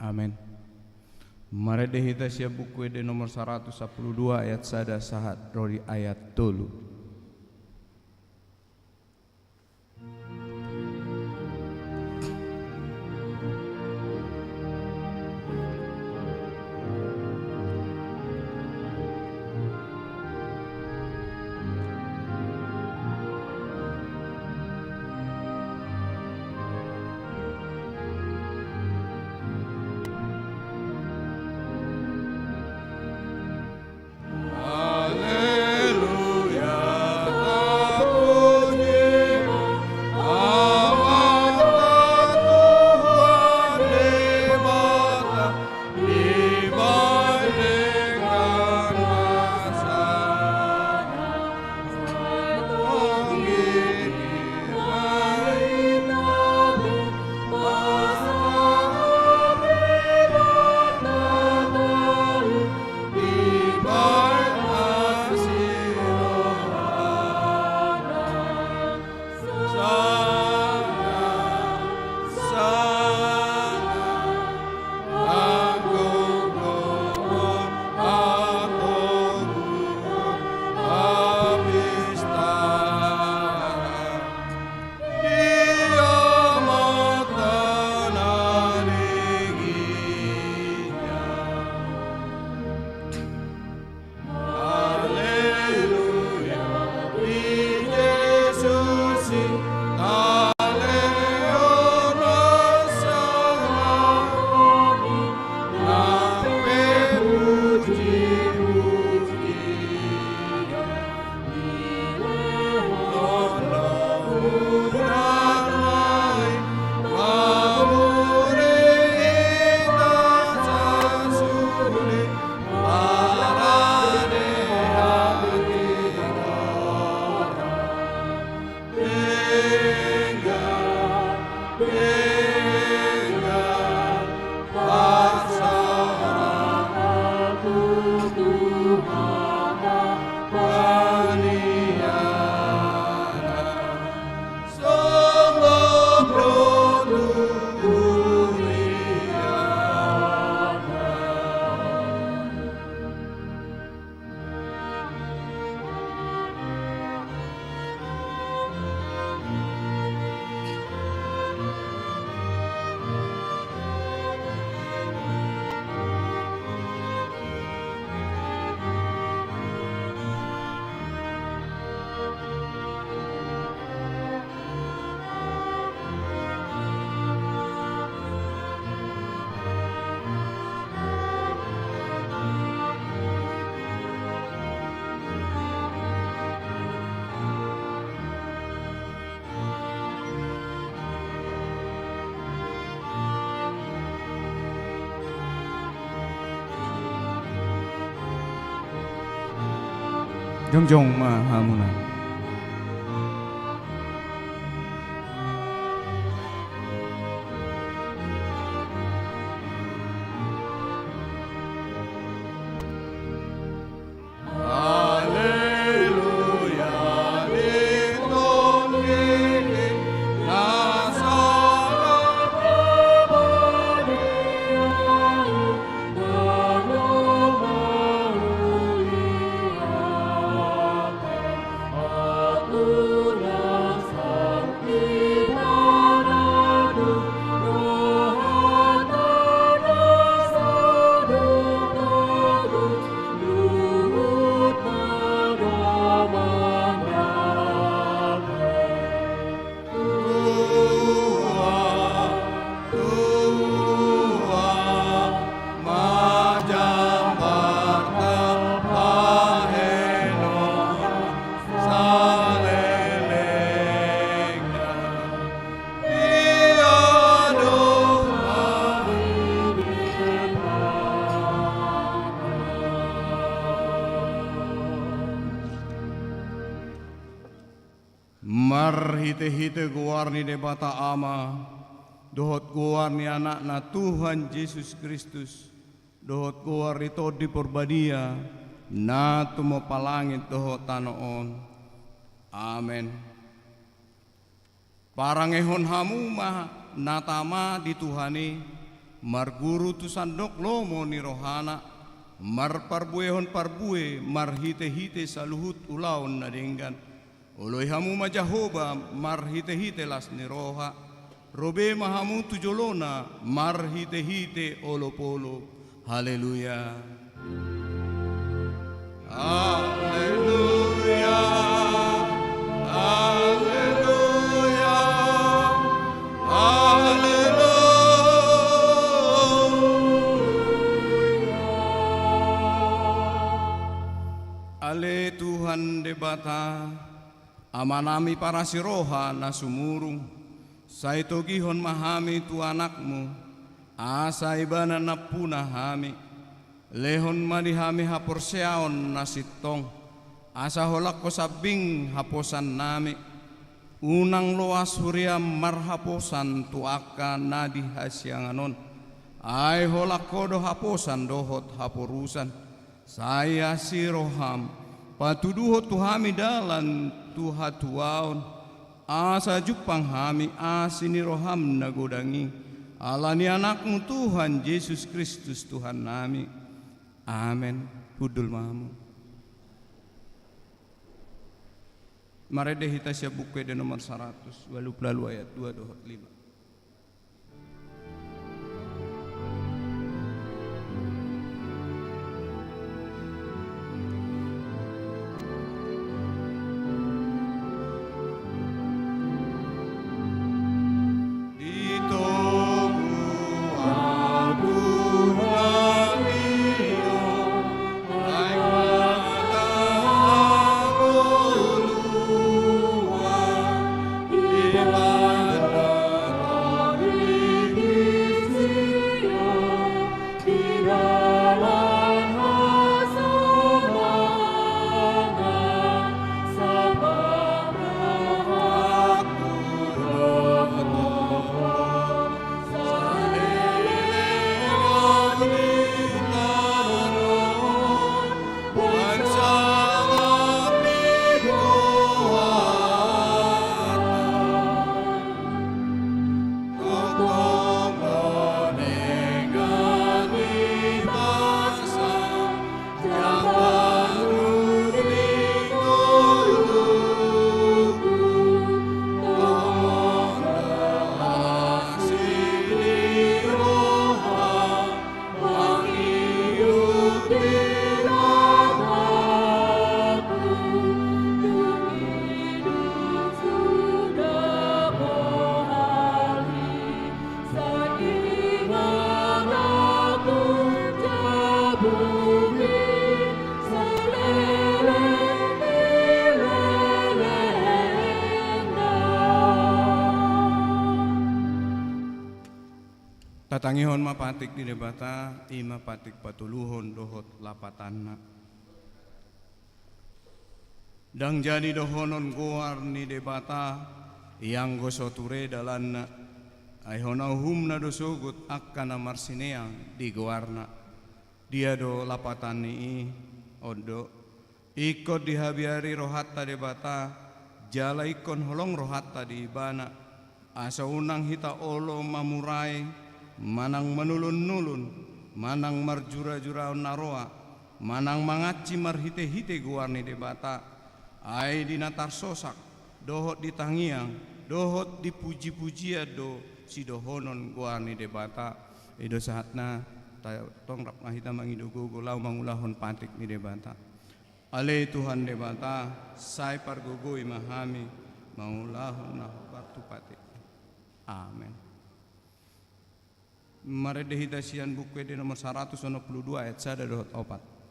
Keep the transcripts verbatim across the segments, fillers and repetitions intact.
Amen. Marende hita sian Buku Ende nomor saratus sampulu dua ayat sada sahat ro di ayat tolu. Jongjong ma hamuna. Marhitehite goar ni Debata Ama, dohot goar ni Anakna Tuhan Jesus Kristus, dohot goar ni Tondi Porbadia, na tumompa langit dohot tano on. Amen. Parangehon hamu ma na tama di Tuhan i, Marguru tu sandok lomo ni rohana, marparbuehon parbue marhite-hite saluhut ulaon na denggan. Oloi hamu ma Jahowa marhite-hite las ni roha, ro be ma hamu tu jolona marhite-hite olopolop. Haleluya. Haleluya. Haleluya. Haleluya. Ale Tuhan Debata, Amanami parasi roha na sumurung, sai togihon ma hami tu Anakmu, asa Ibana nampuna hami. Lehon ma di hami haporseaon na sintong, asa holan Ho sambing haposannami. Unang loas huriam marhaposan tu angka na di hasiangan on, ai holan Ho do haposan dohot haporusan. Sai asi roham, patuduhon tu hami dalan tu hatuaon, asa jumpang hami asi ni roham na godang i, ala ni Anakmu Tuhan Jesus Kristus Tuhannami. Amen. Hundul ma hamu. Marende hita sian Buku Ende nomor saratus ualu pulu ualu ayat dua dohot lima. Tatangihon ma patik ni Debata, i ma patik patoluhon dohot lapatanna. Ndang jadi dohonon goar ni Debata, ianggo so ture dalanna, ai hona uhumna do sogot angka na marsineang di goarna. Dia do lapatan ni i? On do. Ingkon dihabiari rohanta Debata, jala ingkon holong rohanta di Ibana, asa unang hita olo mamurai, manang manulun-nulun, manang marjura-juraon na roa, manang mangansi marhite-hite goar ni Debata, ai di na tarsosak, dohot di tangiang, dohot di puji-pujian do sidohonon goar ni Debata. I do sahatna, ta-, tong rap ma hita mangido gogo laho mangulahon patik ni Debata. Ale Tuhan Debata, sai pargogoi ma hami mangulahon na hombar tu patik. Amen. Marende hita sian Buku Ende nomor saratus onom pulu dua ayat sada dohot opat.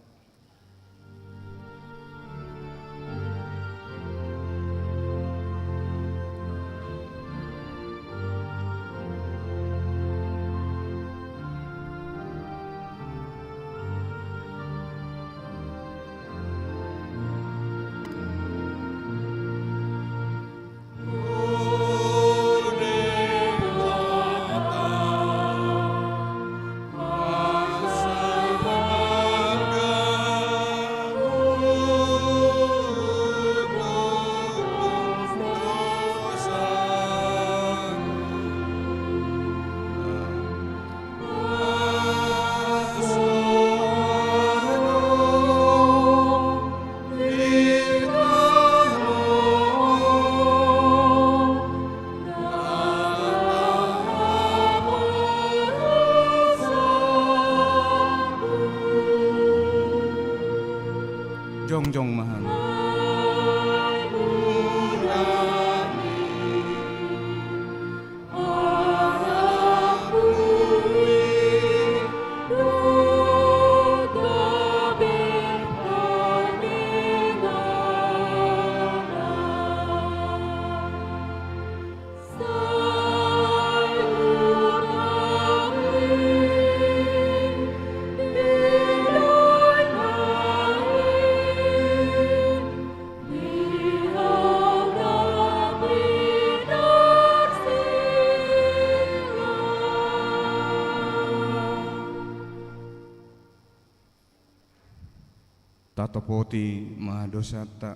Tatopoti ma dosanta.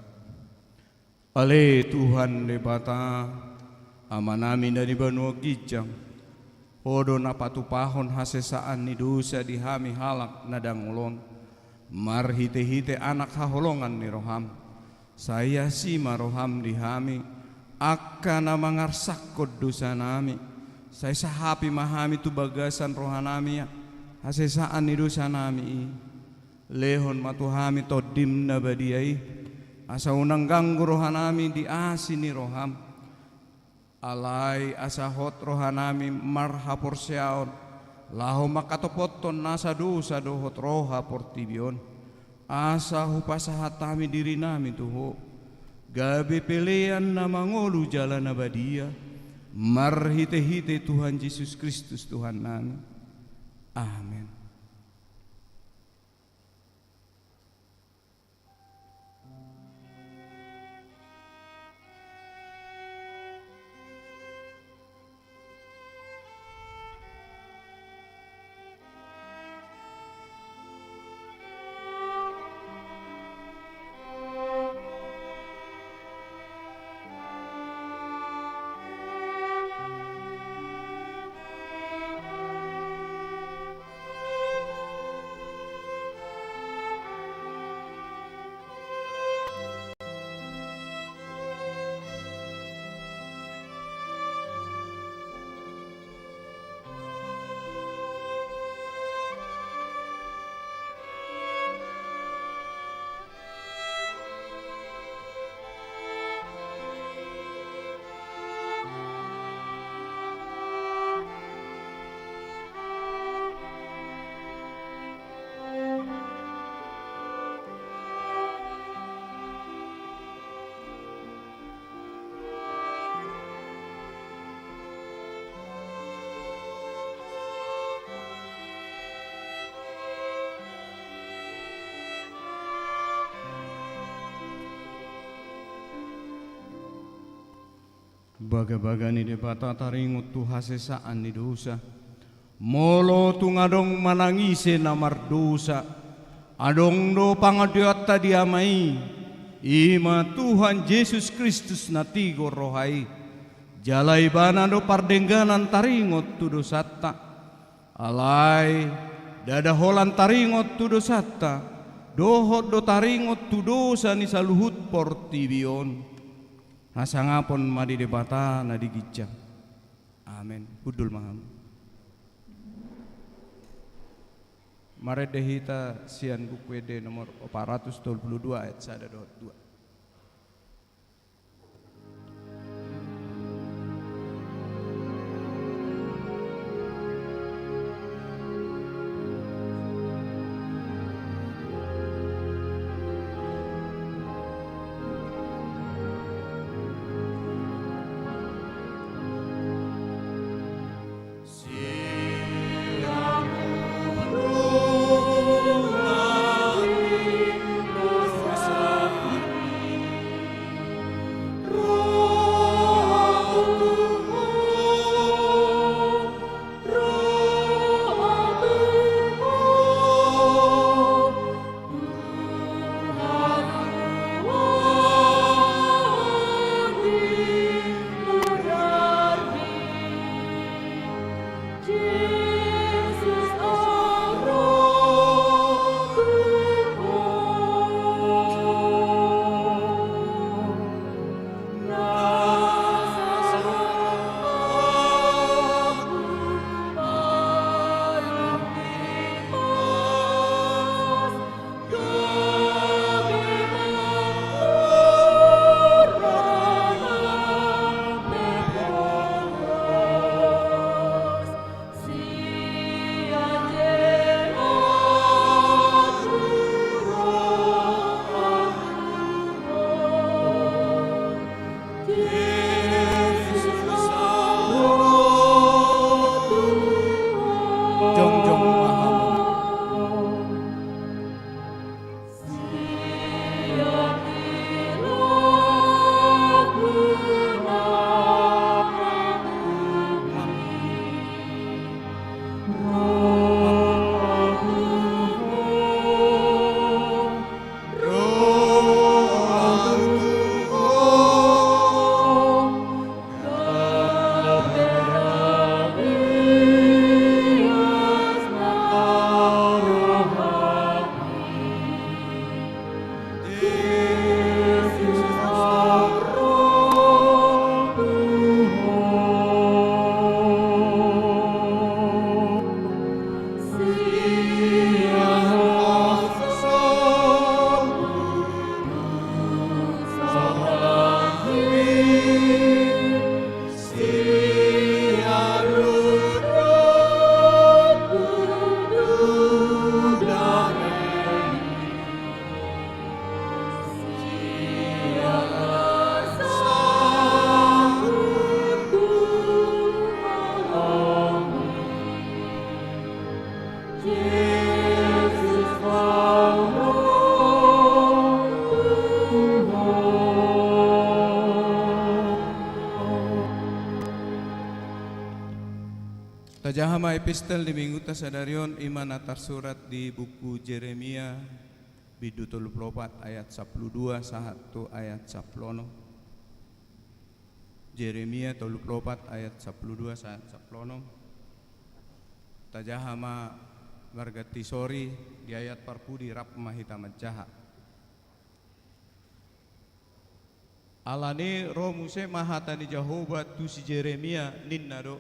Ale Tuhan Debata, Amanami na di banua ginjang, Ho do na patupahon hasesaan ni dosa di hami halak na dangol on, marhitehite Anak haholongan ni roham. Sai asi ma roham di hami, angka na mangarsakhon dosanami. Sai sahapi ma hami tu bagasan rohanami hasesaan ni dosanami i. Lehon ma tu hami Tondim na badia i, asa unang ganggu rohanami di asi ni roham. Alai asa hot rohanami marhaporseaon, laho mangkatopothon nasa dosa dohot roha portibi on, asa hupasahat hami dirinami tu Ho, gabe pelean na mangolu jala na badia, marhitehite Tuhan Jesus Kristus Tuhannami. Amen. Bagabaga ni Debata taringot tu hasesaan ni dosa. Molo tung adong manang ise na mardosa, adong do pangandianta di Ama i, i ma Tuhan Jesus Kristus na tigor roha i. Jala Ibana do pardengganan taringot tu dosanta. Alai ndada holan taringot tu dosanta, dohot do taringot tu dosa ni saluhut portibi on. Hasangapon ma di Debata na di ginjang. Amen. Hundul ma hamu. Marende hita sian Buku Ende nomor opat ratus tolu pulu dua, ayat sada dohot dua. Tajaha ma epistel di minggunta sadari on, i ma na tarsurat di buku Jeremia, bindu tolu pulu opat ayat sampulu dua sahat tu ayat sampulu onom. Jeremia tolu pulu opat ayat sampulu dua sahat sampulu onom. Tajaha ma marganti sori, di ayat parpudi rap ma hita manjaha. Alani ro muse ma hata ni Jahowa tu si Jeremia, ninna do: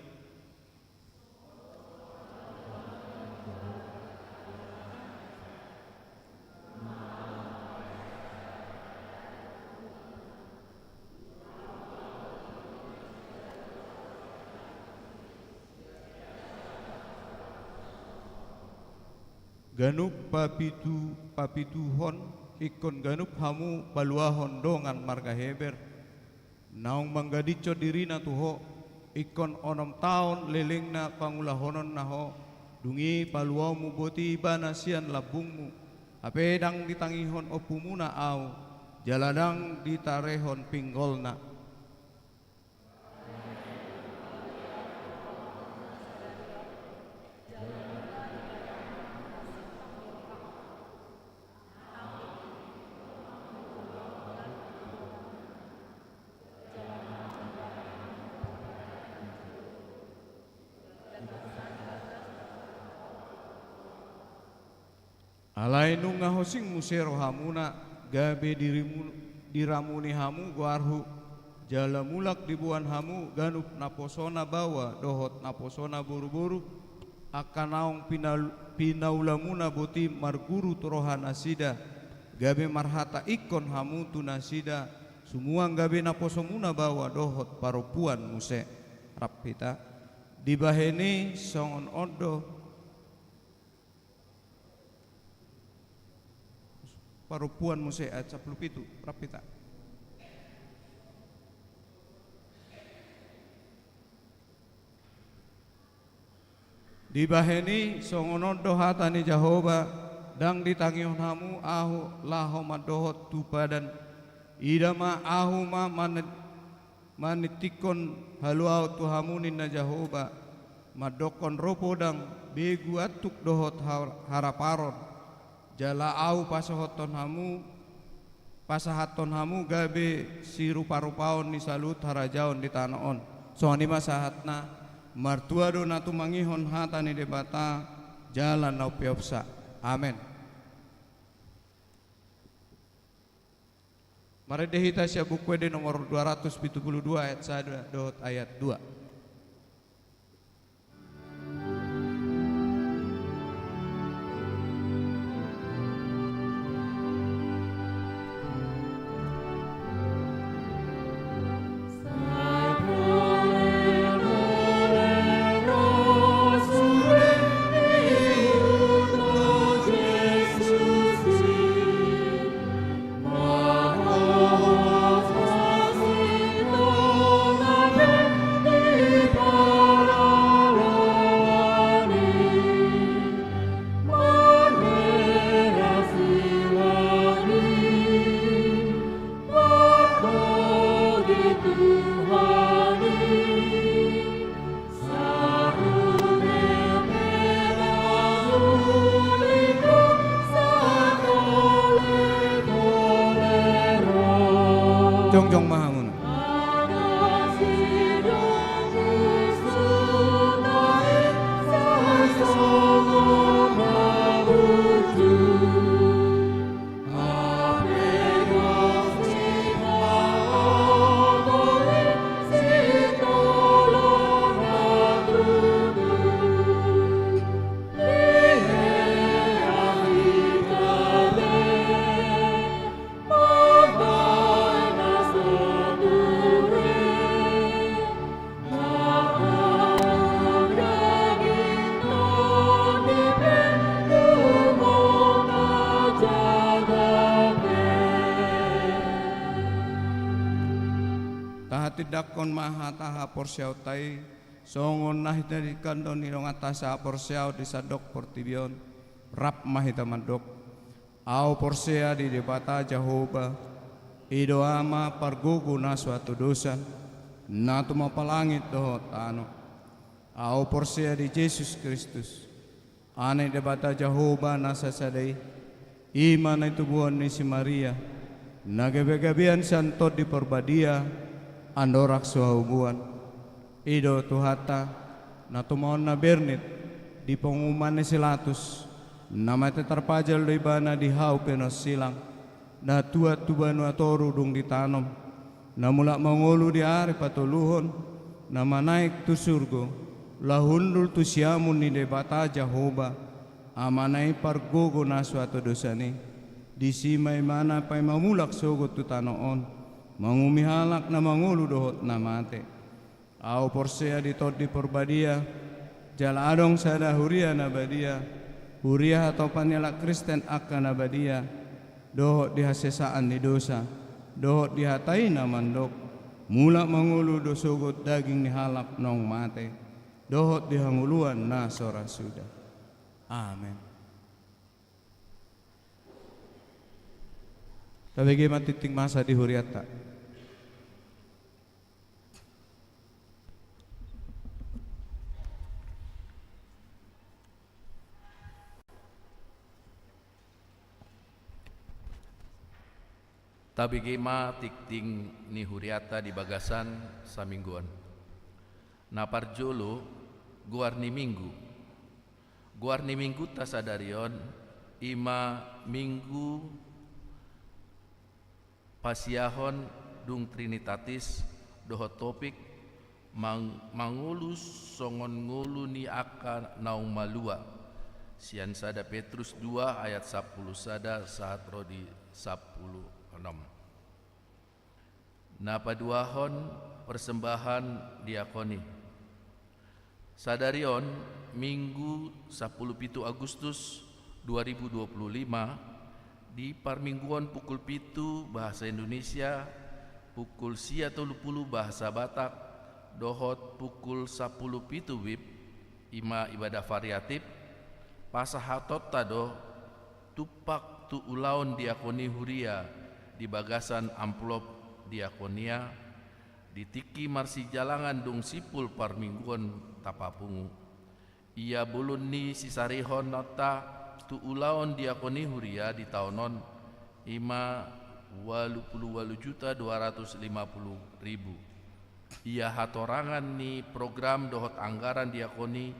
Ganup papitu-, papituhon, ingkon ganup hamu paluahon dongan marga Heber, naung manggadishon dirina tu ho, ingkon onom taon lelengna pangulahononna ho, dung i paluaonmu boti ibana sian lambungmu, hape ndang ditangihon ompumuna ahu, jala ndang ditarehon pinggolna. Alai nunga hosing muse rohamuna, gabe dirimu-, diramuni hamu goarhu, jala mulak diboan hamu ganup naposona baoa dohot naposona boruboru, angka naung pinal-, pinaulamuna boti marguru tu rohanasida, gabe marhata ingkon hamu tu nasida, sumuang gabe naposomuna baoa dohot parompuan muse. Rap hita. Dibahen i songon on do. Parompuan muse, ayat sampulu pitu, rap hita. Dibahen i songon on do hata ni Jahowa: Ndang ditangihon hamu ahu laho mandohot tu padan. Ida ma, ahu ma man-, manitikkon haluaon tu hamu, ninna Jahowa, mandokkon ro podang, begu antuk dohot har-, haraparon. Jala ahu pasahathon hamu, pasahathon hamu gabe siruparupaon ni saluhut harajaon di tano on. Songon i ma sahatna. Martua do na tumangihon hata ni Debata, jala na umpeopsa. Amen. Marende hita sian Buku Ende nomor dua ratus pitu pulu dua, ayat sada dohot ayat dua. Jongjong ma hamuna. Tahatindangkon ma hata haporseaonta i Songon na hita dikandon ni dongan ta sahaporseaon di sandok portibi on, rap ma hita mandok: Ahu porsea di Debata Jahowa, i do Ama pargogo na so hatodosan, na tumompa langit dohot tano. Ahu porsea di Jesus Kristus, Anak Debata Jahowa na sasada i, i ma na tubuan ni si Maria, na gabegabean sian Tondi Parbadia, andorang so haubuan. I do Tuhanta, na tumaon na bernit, di panguhuman ni si Latus, na mate tarpajal do ibana di hau pe na silang, na tuat tu banua toru dung ditanom, na mulak mangolu di ari patoluhon, na manaek tu surgo, laho hundul tu siamun ni Debata Jahowa, Amana i pargogo na so hatodosan i. Disi ma ibana paima mulak sogot tu tano on, manguhumi halak na mangolu dohot na mate. Ahu porsea di Tondi Parbadia, jala adong sada huria na badia, huria hatopan ni halak Kristen angka na badia, dohot di hasesaan ni dosa, dohot di hata i na mandok: Mulak mangolu do sogot daging ni halak naung mate, dohot di hangoluan na so ra suda. Amen. Tabege ma tingting masa di hurianta. Tabege ma tingting ni hurianta di bagasan samingguon. Na parjolo, goar ni Minggu. Goar ni Minggunta sadari on, i ma Minggu Pasiahon dung Trinitatis, dohot topik mang-, mangolu songon ngolu ni angka naung malua. Sian sada Petrus dua ayat sampulu sada sahat ro di sampulu onom. Na paduahon, persembahan diakoni. Sadari on, Minggu sampulu pitu Agustus dua ribu dua puluh lima, di parmingguon pukul pitu bahasa Indonesia, pukul sia tolu pulu bahasa Batak, dohot pukul sampulu pitu WIB, i ma ibadah variatif, pasahatonta do tumpak tu ulaon diakoni huria di bagasan amplop diakonia, di tingki marsijalangan dung simpul parmingguon tapapungu. Ia bolon ni sisarihononta tu ulaon diakoni huria di taon on, i ma ualu pulu ualu juta dua ratus lima pulu ribu. Ia hatorangan ni program dohot anggaran diakoni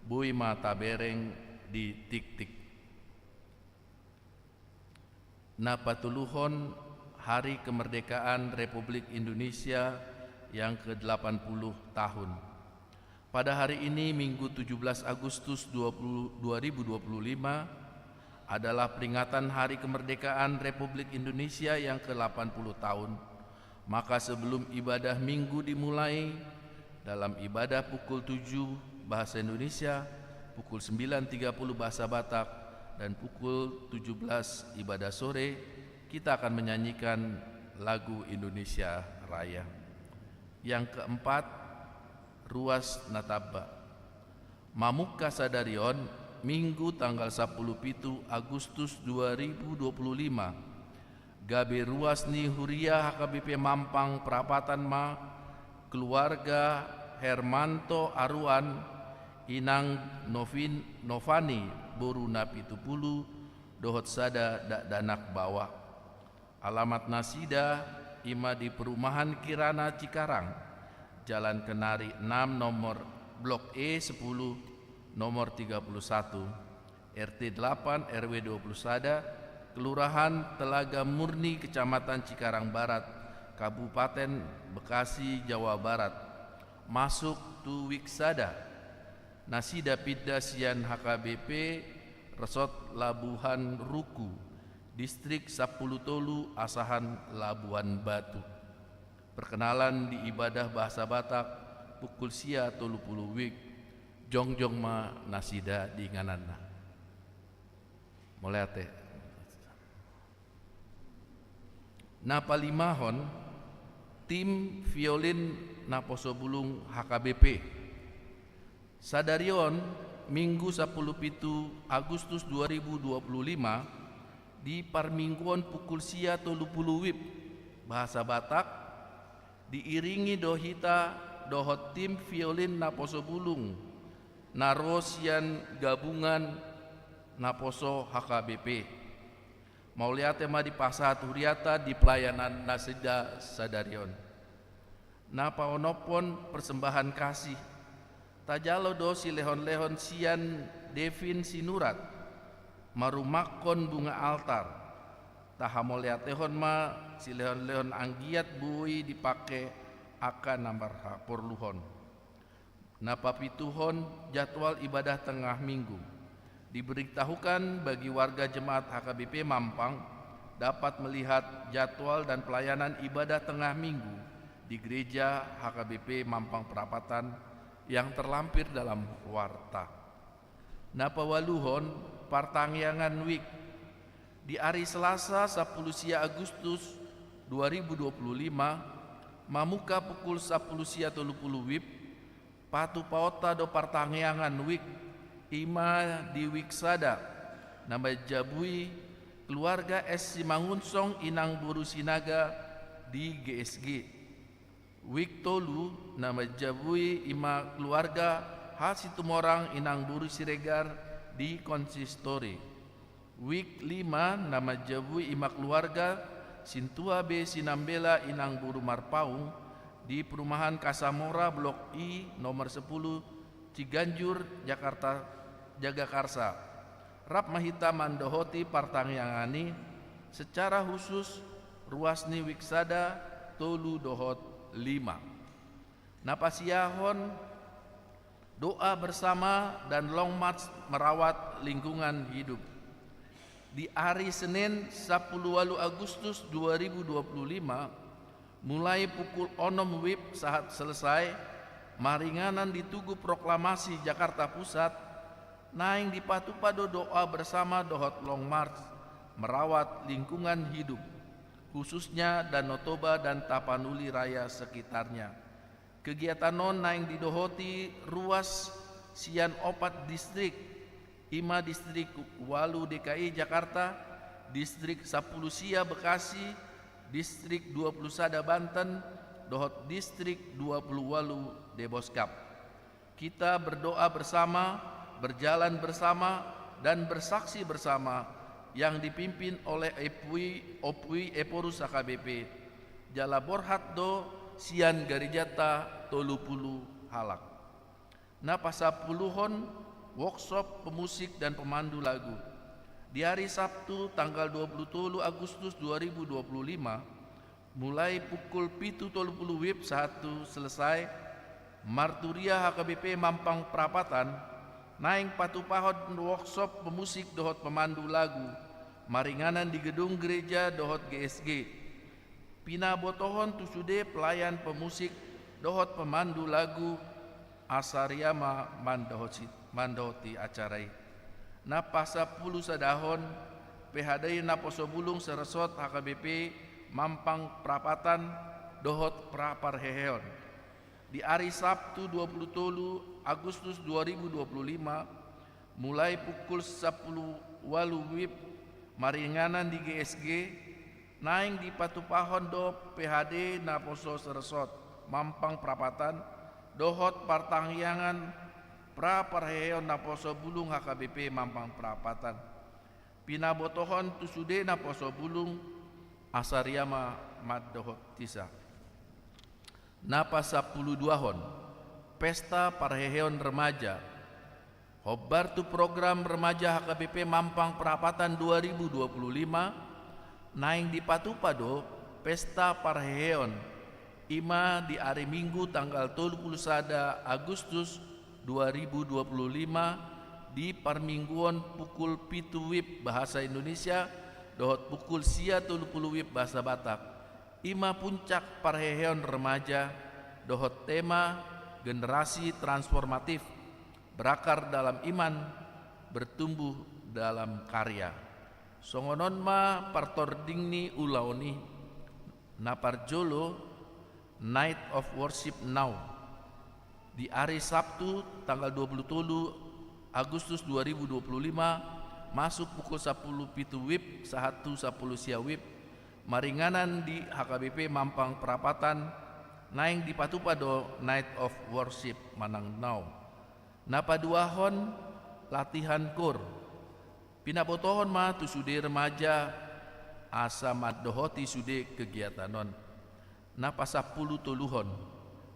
boi ma tabereng di tingting. Na patoluhon, Hari Kemerdekaan Republik Indonesia yang kedelapan puluh tahun. Pada hari ini, Minggu tujuh belas Agustus dua puluh, dua ribu dua puluh lima, adalah peringatan Hari Kemerdekaan Republik Indonesia yang kedelapan puluh tahun. Maka sebelum ibadah Minggu dimulai, dalam ibadah pukul tujuh bahasa Indonesia, pukul sembilan tiga puluh bahasa Batak, dan pukul tujuh belas ibadah sore, kita akan menyanyikan lagu Indonesia Raya. Yang keempat, ruas na tamba. Mamungka sadari on, Minggu tanggal sampulu pitu Agustus dua ribu dua puluh lima, gabe ruas ni huria H K B P Mampang Prapatan ma keluarga Hermanto Aruan, inang Novin-, Novani boru Napitupulu, dohot sada dakdanak baoa. Alamat nasida i ma di Perumahan Kirana Cikarang, Jalan Kenari enam, nomor Blok E sepuluh, nomor tiga puluh satu, R T delapan, R W dua puluh sada, Kelurahan Telaga Murni, Kecamatan Cikarang Barat, Kabupaten Bekasi, Jawa Barat, masuk tu WIB sada. Nasida pinda sian H K B P Resort Labuhan Ruku, Distrik sampulu tolu, Asahan, Labuan Batu. Perkenalan di ibadah bahasa Batak pukul sia tolu pulu WIB. Jongjong ma nasida di ingananna. Mauliate. Na palimahon, tim violin naposobulung H K B P. Sadari on, Minggu sampulu pitu Agustus dua ribu dua puluh lima, di parmingguon pukul sia tolu pulu wib bahasa Batak, diiringi do hita dohot tim violin naposo bulung na ro sian gabungan naposo H K B P. Mauliate ma dipasahat huriata di pelayanan nasida sadari on. Na paonomhon persembahan kasih, tajalo do silehonlehon sian Devin Sinurat, marumakhon bunga altar. Tahamauliatehon ma silehonlehon anggiat boi dipake angka na marhaporluhon. Na papituhon, jadwal ibadah tengah minggu. Diberitahukan bagi warga jemaat H K B P Mampang dapat melihat jadwal dan pelayanan ibadah tengah minggu di gereja H K B P Mampang Perapatan yang terlampir dalam warta. Na paualuhon, partangiangan wijk. Di ari Selasa sampulu sia Agustus dua ribu dua puluh lima, mamuka pukul sampulu sia tolu pulu wib, patupaonta do partangiangan wijk, i ma di wijk sada, na manjabui keluarga S Simangunsong inang boru Sinaga di G S G. Wijk tolu, na manjabui i ma keluarga H Situmorang inang boru Siregar di konsistori. Wijk lima, na manjabui i ma keluarga Sintua B Sinambela inang boru Marpaung di perumahan Kasamora Blok I nomor sepuluh Ciganjur, Jakarta, Jagakarsa. Rap ma hita mandohoti partangiangan i secara khusus ruas ni wijk sada, tolu dohot lima. Na pasiahon, doa bersama dan long march merawat lingkungan hidup. Di ari Senin sampulu ualu Agustus dua ribu dua puluh lima, mulai pukul onom wib sahat selesai, maringanan di Tugu Proklamasi Jakarta Pusat, naeng dipatupa do doa bersama dohot long march merawat lingkungan hidup, khususnya Danau Toba dan Tapanuli Raya sekitarnya. Kegiatan on naeng didohoti ruas sian opat distrik, i ma Distrik ualu D K I Jakarta, Distrik sampulu sia Bekasi, Distrik dua pulu sada Banten, dohot Distrik dua pulu ualu Deboskap. Kita berdoa bersama, berjalan bersama, dan bersaksi bersama yang dipimpin oleh Opui, Opui Ephorus H K B P. Jala borhat do sian garejanta tolu pulu halak. Na pasampuluhon, workshop pemusik dan pemandu lagu. Di ari Sabtu tanggal dua pulu tolu Agustus dua ribu dua pulu lima, mulai pukul pitu tolu pulu wib sahat tu selesai, marturia H K B P Mampang Prapatan naeng patupahon workshop pemusik dohot pemandu lagu, maringanan di gedung gereja dohot G S G. Pinabotohon tu sude pelayan pemusik dohot pemandu lagu, asa ria ma mandohoti, mandohoti acara i. Na pasampulu sadahon, P H D naposo bulung saresort H K B P Mampang Prapatan dohot pra parheheon. Di ari Sabtu dua pulu tolu Agustus dua ribu dua pulu lima, mulai pukul sampulu ualu wib, maringanan di G S G, naeng dipatupahon do P H D naposo saresort Mampang Prapatan dohot partangiangan pra parheheon naposo bulung H K B P Mampang Prapatan. Pinabotohon tu sude naposo bulung, asa ria ma mandohotisa. Na pasampulu duahon, pesta parheheon remaja. Hombar tu program remaja H K B P Mampang Prapatan dua ribu dua puluh lima, naeng dipatupa do pesta parheheon, i ma di ari Minggu tanggal tolu pulu sada Agustus dua ribu dua puluh lima, di parmingguon pukul pitu wib bahasa Indonesia dohot pukul sia tolu pulu wib bahasa Batak. I ma puncak parheheon remaja dohot tema generasi transformatif, berakar dalam iman, bertumbuh dalam karya. Songon on ma partording ni ulaon i. Na parjolo, Night of Worship Now. Di ari Sabtu tanggal dua puluh tolu Agustus dua ribu dua puluh lima, masuk pukul sampulu pitu wib sahat tu sampulu sia wib, maringanan di H K B P Mampang Prapatan, naeng dipatupa do Night of Worship manang naung. Na paduahon, latihan koor. Pinabotohon ma tu sude remaja asa mandohoti sude kegiatan on. Na pasampulu toluhon,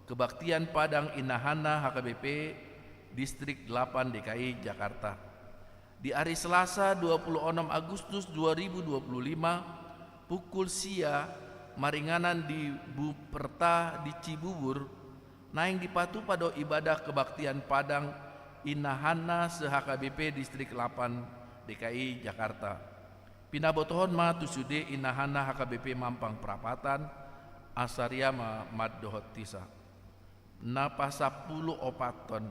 kebaktian Padang Inahana H K B P Distrik delapan D K I Jakarta. Di ari Selasa dua puluh onom Agustus dua ribu dua puluh lima, pukul sia, maringanan di Buperta di Cibubur, naeng dipatupa do ibadah kebaktian Padang Inahana se-H K B P Distrik delapan D K I Jakarta. Pinabotohon ma tu sude inahana H K B P Mampang Prapatan, asa riama mandohot hisa. Na pasampulu opathon,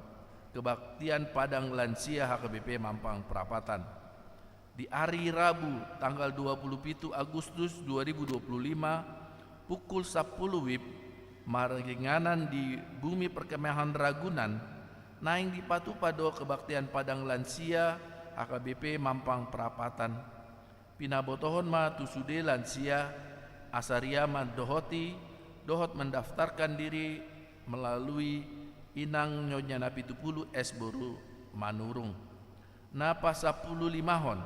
kebaktian Padang Lansia H K B P Mampang Prapatan. Di ari Rabu tanggal dua puluh pitu Agustus dua ribu dua puluh lima, pukul sampulu wib, maringanan di Bumi Perkemahan Ragunan, naeng dipatupa do kebaktian Padang Lansia H K B P Mampang Prapatan. Pinabotohon ma tu sude lansia asa riama mandohoti dohot mendaftarkan diri melalui inang Nyonya Napitupulu S Boru Manurung. Na pasampulu limahon,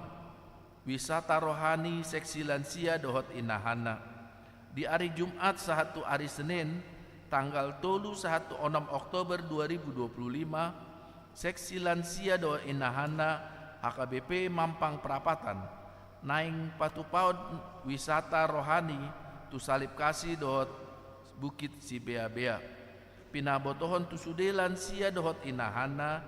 wisata rohani seksi lansia dohot inahana. Di ari Jumat sahat tu ari Senin, tanggal tolu sahat tu onom Oktober dua ribu dua puluh lima, seksi lansia dohot inahana H K B P Mampang Prapatan naeng patupaon wisata rohani tu Salib Kasih dohot Bukit Sibeabea. Pinabotohon tu sude lansia dohot inahana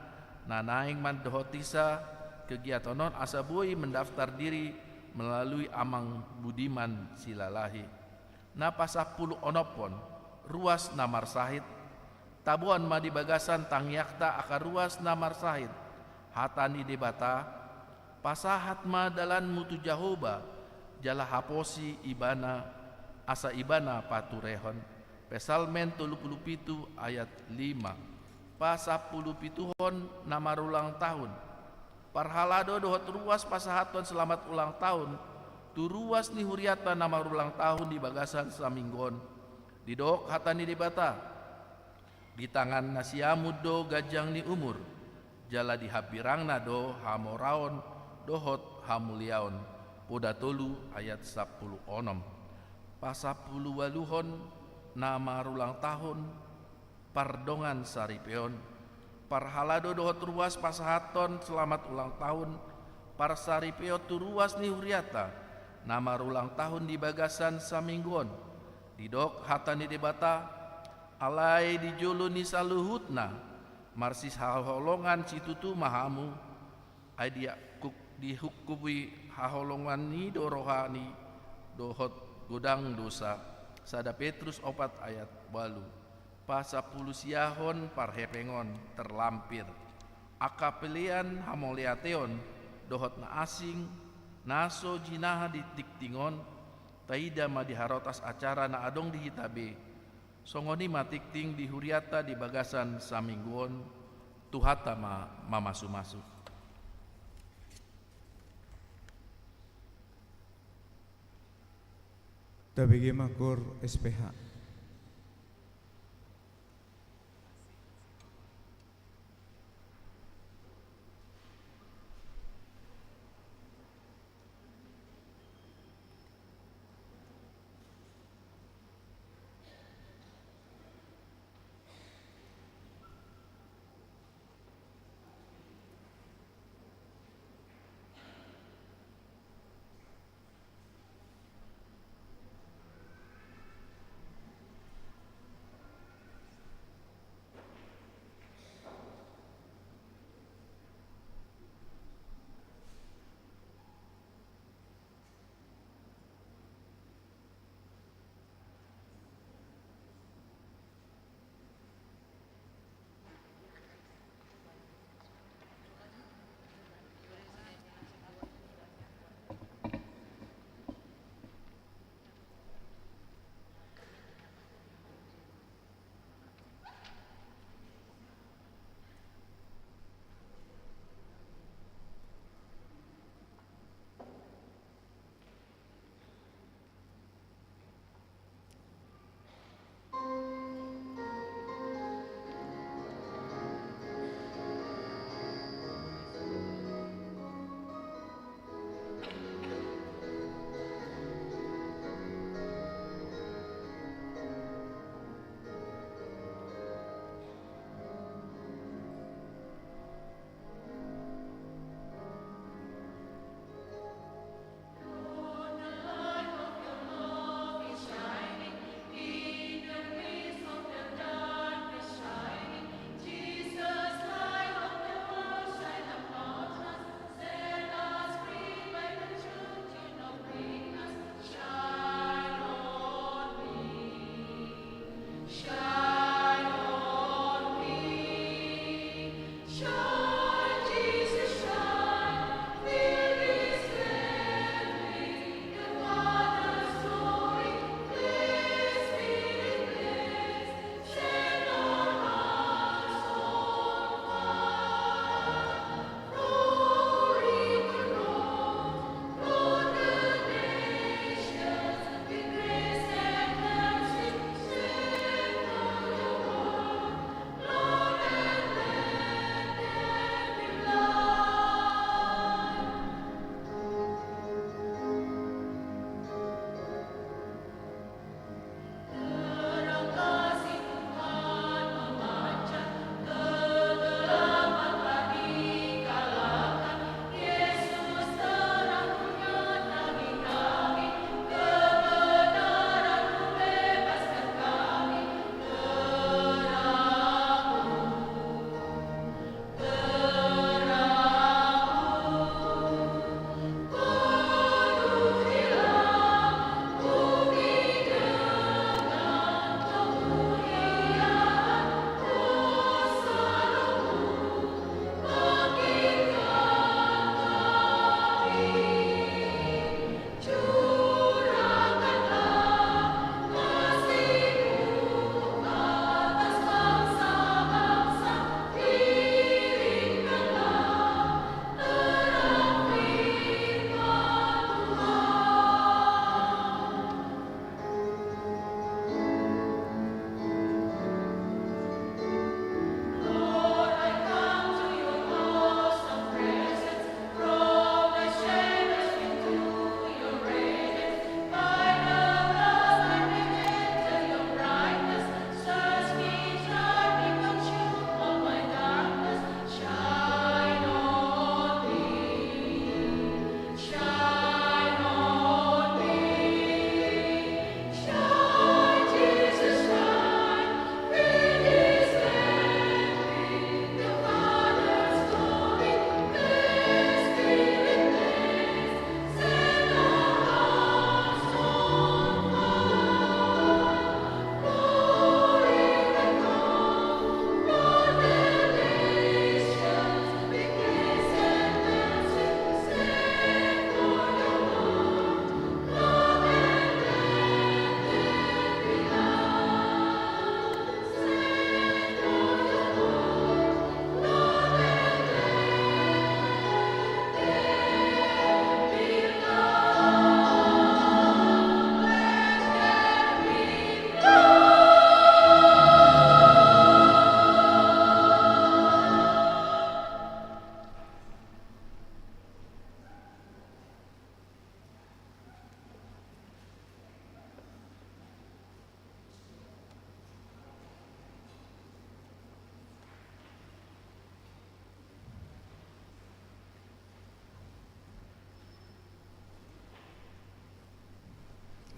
na naeng mandohot hisa kegiatan on asa boi mendaftar diri melalui Amang Budiman Silalahi. Na pasampulu onomhon, ruas na marsahit. Taboan ma di bagasan tangiangta angka ruas na marsahit. Hata ni Debata, pasahat ma dalanmu tu Jahowa, jala haposi Ibana, asa Ibana paturehon. Psalmen tolu pulu pitu ayat lima. Pasampulu pituhon, na marulang tahun. Parhalado dohot ruas pasahathon selamat ulang tahun tu ruas ni hurianta na marulang tahun di bagasan saminggu on. Didok hata ni Debata, di tangan na siamun do ganjang ni umur, jala di hambirangna do hamoraon dohot hamuliaon. Poda tolu ayat sampulu onom. Pasampulu ualuhon, na marulang tahun, pardongan saripeon. Parhalado dohot ruas pasahathon selamat ulang tahun parsaripeon tu ruas ni hurianta na marulang tahun di bagasan saminggu on. Didok hata ni Debata, alai di jolo ni saluhutna marsihaholongan situtu ma hamu, ai diakuk, dihukumi haholongan i do roha ni dohot godang dosa. Sada Petrus opat ayat ualu. Pasampulu siahon, parhepengon, terlampir. Angka pelean hamauliateon dohot na asing na so jinaha di tingting on, taida ma di harotas acara na adong di hita be. Songon i ma tingting di hurianta di bagasan saminggu on. Tuhanta ma mamasumasu. Tabege ma koor S P H.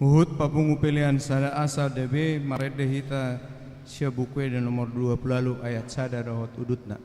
Huhut papungu pelean sada asa debe marende hita sian Buku Ende nomor dua pulu ualu ayat sada dohot udutna.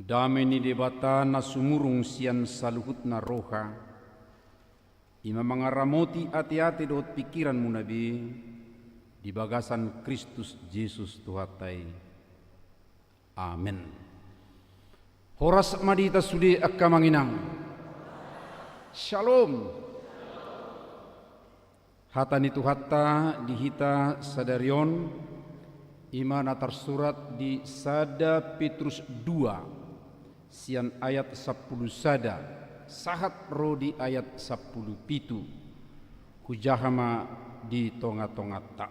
Dame ni Debata na sumurung sian saluhutna roha, i ma mangaramoti ateate dohot pingkiranmuna be di bagasan Kristus Jesus Tuhanta i. Amen. Horas ma di hita sude angka amang inang. Shalom. Hata ni Tuhanta di hita sadari on, i ma na tarsurat di sada Petrus dua, sian ayat sampulu sada, sahat ro di ayat sampulu pitu. Hujaha ma di tonga-tonganta.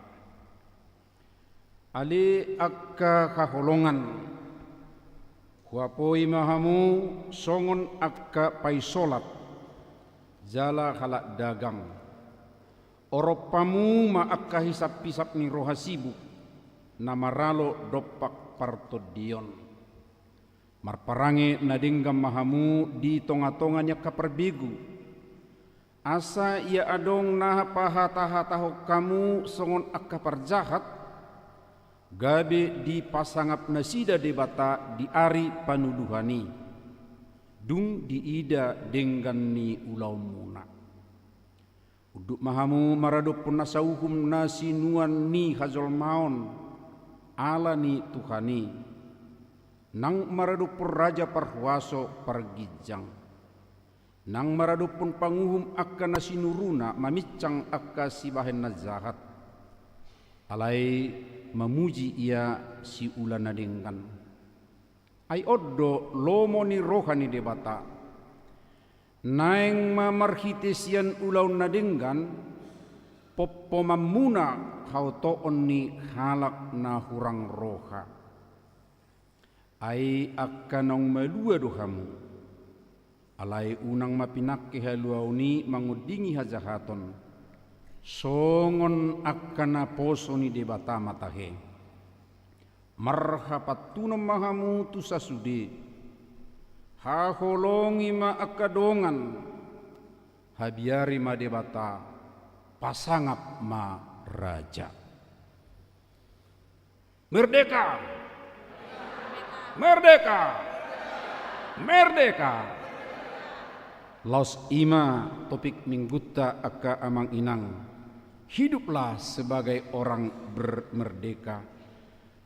Ale angka haholongan, huapoi ma hamu songon angka paisolat jala halak dagang. Orop hamu ma angka hisap-hisap ni roha sibuk na maralo dompak partondion. Marparange na denggan ma hamu di tonga-tonga ni angka parbegu. Asa ia adong na pahata-hatahon hamu songon angka parjahat, gabe dipasangap nasida Debata di ari panuduhan i, dung diida denggan ni ulaonmuna. Unduk ma hamu maradophon nasa uhum na sinuan ni hajolmaon ala ni Tuhan i, nang maradophon raja parhuaso parginjang, nang maradophon panguhum angka na sinuruna mamincang angka sibahen na jahat. Alai mamuji ia siula na denggan. Ai on do lomo ni roha ni Debata. Naeng ma marhite sian ulaon na denggan, pompomanmuna haotoon ni halak na hurang roha. Ai angka naung malua do hamu. Alai unang ma pinangke haluaon i mangondingi hajahaton. Songon angka naposo ni Debata ma tahe. Marhapantunon ma hamu tu sasude. Haholongi ma angka dongan. Habiari ma Debata. Pasangap ma raja. Merdeka! Merdeka! Merdeka! Laos i ma topik minggunta angka amang inang. Hiduplah sebagai orang ber-, merdeka.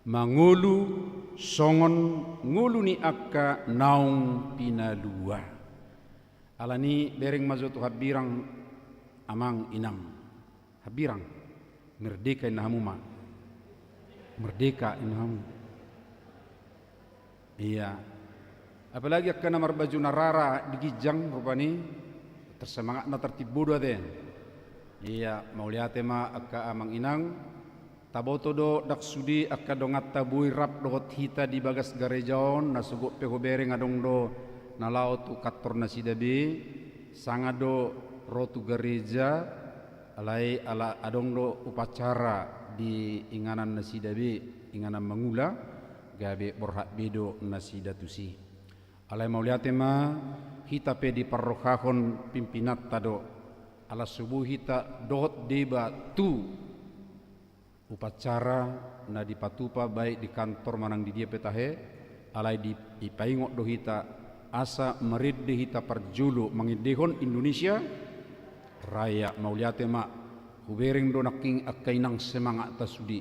Mangolu songon ngolu ni angka naung pinalua. Alani bereng ma jo tu hambirang amang inang. Hambirang, merdeka inna hamu ma. Merdeka inna hamu. Iya. Apalagi angka na marbaju na rara di ginjang rupani, tersemangat na tartimbo do ate. Iya, mauliate ma angka amang inang. Taboto do ndang sude angka donganta boi rap dohot hita di bagas gareja on, na sogot pe hubereng adong do na laho tu kantor nasida be, sanga do ro tu gareja, alai ala adong do upacara di inganan nasida be, inganan mangula, gabe borhat be do nasida tusi. Alai mauliate ma hita pe diparrohahon pimpinanta do, ala so boi hita dohot deba tu upacara na dipatupa baik di kantor manang di dia pe tahe, alai di, dipaingot do hita asa marende hita parjolo mangendehon Indonesia Raya. Mauliate ma, hubereng do nangkin angka inang semangatta sude.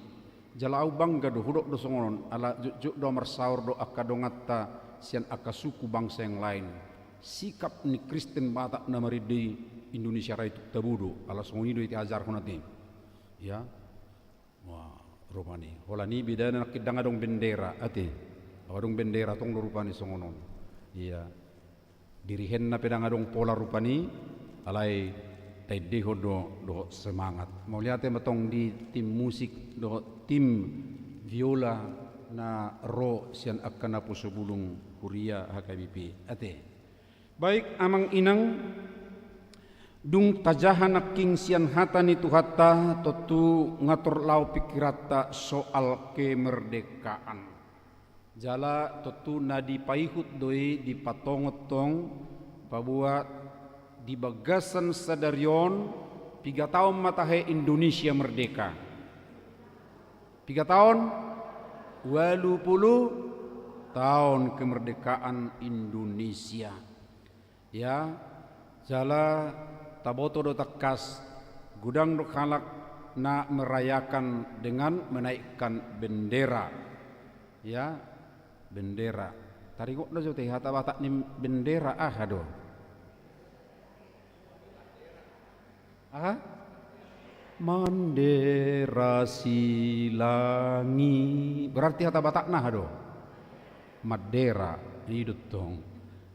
Jala au bangga do hudok do songon on, ala jotjot do marsaor do angka donganta sian angka suku bangsa yang lain. Sikap ni Kristen Batak na marende i Indonesia Raya tuk tabo do, ala songon i do i diajarhon ate. Ya. Wah, rupani. Holan i bedana nangkin ndang adong bendera, ate. Adong bendera tong do rupani songon on. Iya. Dirihenna pe ndang adong pola rupani, alai taendehon do dohot semangat. Mauliate ma tong di tim musik dohot tim viola na ro sian angka naposo bulung huria H K B P. Ate. Baik, amang inang, dung tajaha nangkin sian hata ni Tuhanta, tontu ngatur laho pikiranta soal kemerdekaan. Jala tontu na dipaihut do i dipatongon tong, paboa di bagasan sadari on, piga taon ma tahe Indonesia merdeka. Piga taon? Ualu pulu taon kemerdekaan Indonesia. Ya, jala taboto do tangkas, godang do halak na merayakan dengan menaikkan bendera. Ya, bendera. Taringot do jo ate hata Batak ni bendera aha do? Aha? Mandera silangi. Berarti hata Batakna aha do? Mandera. I do tong.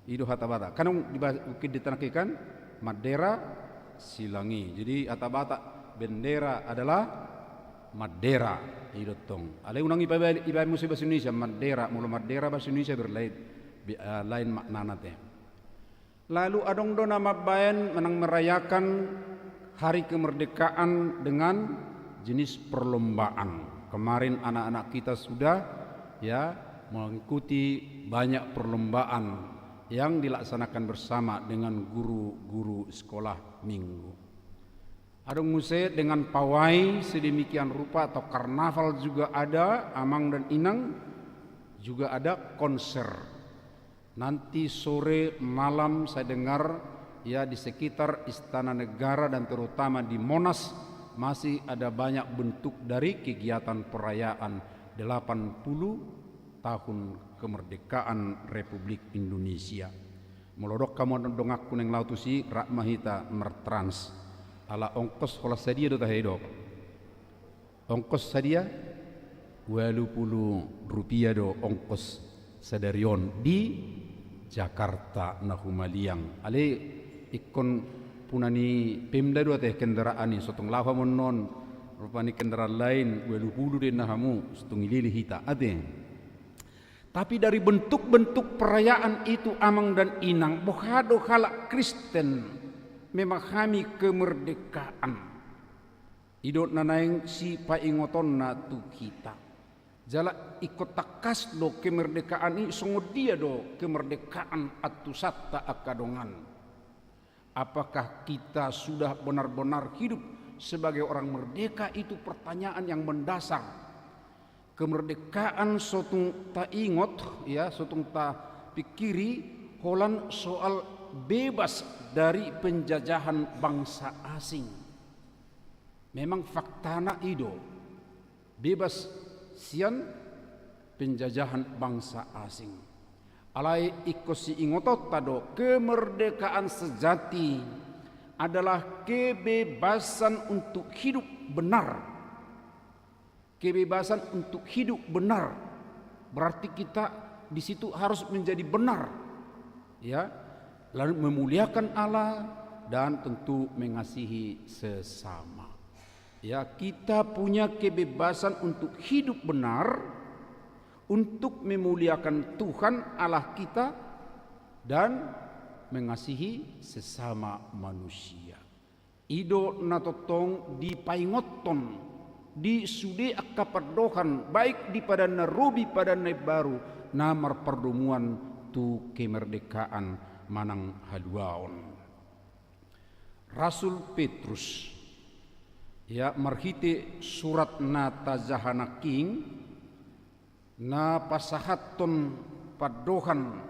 I do hata Batak. Kan di ba-, mungkin di tanah ikan, mandera, silang i. Jadi hata Batak bendera adalah mandera, i do tong. Alai unang ipabaen, ibaen muse bahasa Indonesia mandera, molo mandera bahasa Indonesia berlain, be-, eh, lain maknana te. Lalu adong do na mambaen manang merayakan hari kemerdekaan dengan jenis perlombaan. Kemarin anak-anak kita sudah, ya, mengikuti banyak perlombaan yang dilaksanakan bersama dengan guru-guru sekolah minggu. Adong muse dengan pawai sedemikian rupa atau karnaval juga ada, amang dan inang, juga ada konser. Nanti sore malam saya dengar, ya, di sekitar Istana Negara dan terutama di Monas masih ada banyak bentuk dari kegiatan perayaan delapan puluh tahun kemerdekaan Republik Indonesia. Molo dok hamu donganku naeng laho tusi, rap ma hita martrans. Ala ongkos holan sadia do tahe, dok? Ongkos sadia? Ualu pulu rupia do ongkos sadari on di Jakarta na humaliang. Alai ingkon puna ni Pemda do ate kendaraan i, so tung laho hamu annon. Rupani kendaraan lain, ualu pulu do ninna hamu, so tung ilili hita ate. Tapi dari bentuk-bentuk perayaan itu, amang dan inang, boha do halak Kristen memahami kemerdekaan? I do na naeng sipaingotonna tu hita. Jala ingkon tangkas do kemerdekaan i, songon dia do kemerdekaan antusanta angka dongan? Apakah kita sudah benar-benar hidup sebagai orang merdeka? Itu pertanyaan yang mendasar. Kemerdekaan so tung taingot, ya, so tung tapingkiri holan soal bebas dari penjajahan bangsa asing. Memang faktana i do, bebas sian penjajahan bangsa asing. Alai ingkon siingotonta do, kemerdekaan sejati adalah kebebasan untuk hidup benar. Kebebasan untuk hidup benar. Berarti kita di situ harus menjadi benar. Ya, lalu memuliakan Allah dan tentu mengasihi sesama. Ya, kita punya kebebasan untuk hidup benar, untuk memuliakan Tuhan Allah kita, dan mengasihi sesama manusia. I do na tongtong dipaingothon di sude angka pandohan, baik di Padan na Robi, Padan na Imbaru, na marpardomuan tu kemerdekaan manang haluaon. Rasul Petrus, ya, marhite surat na tajaha nangkin, na pasahathon pandohan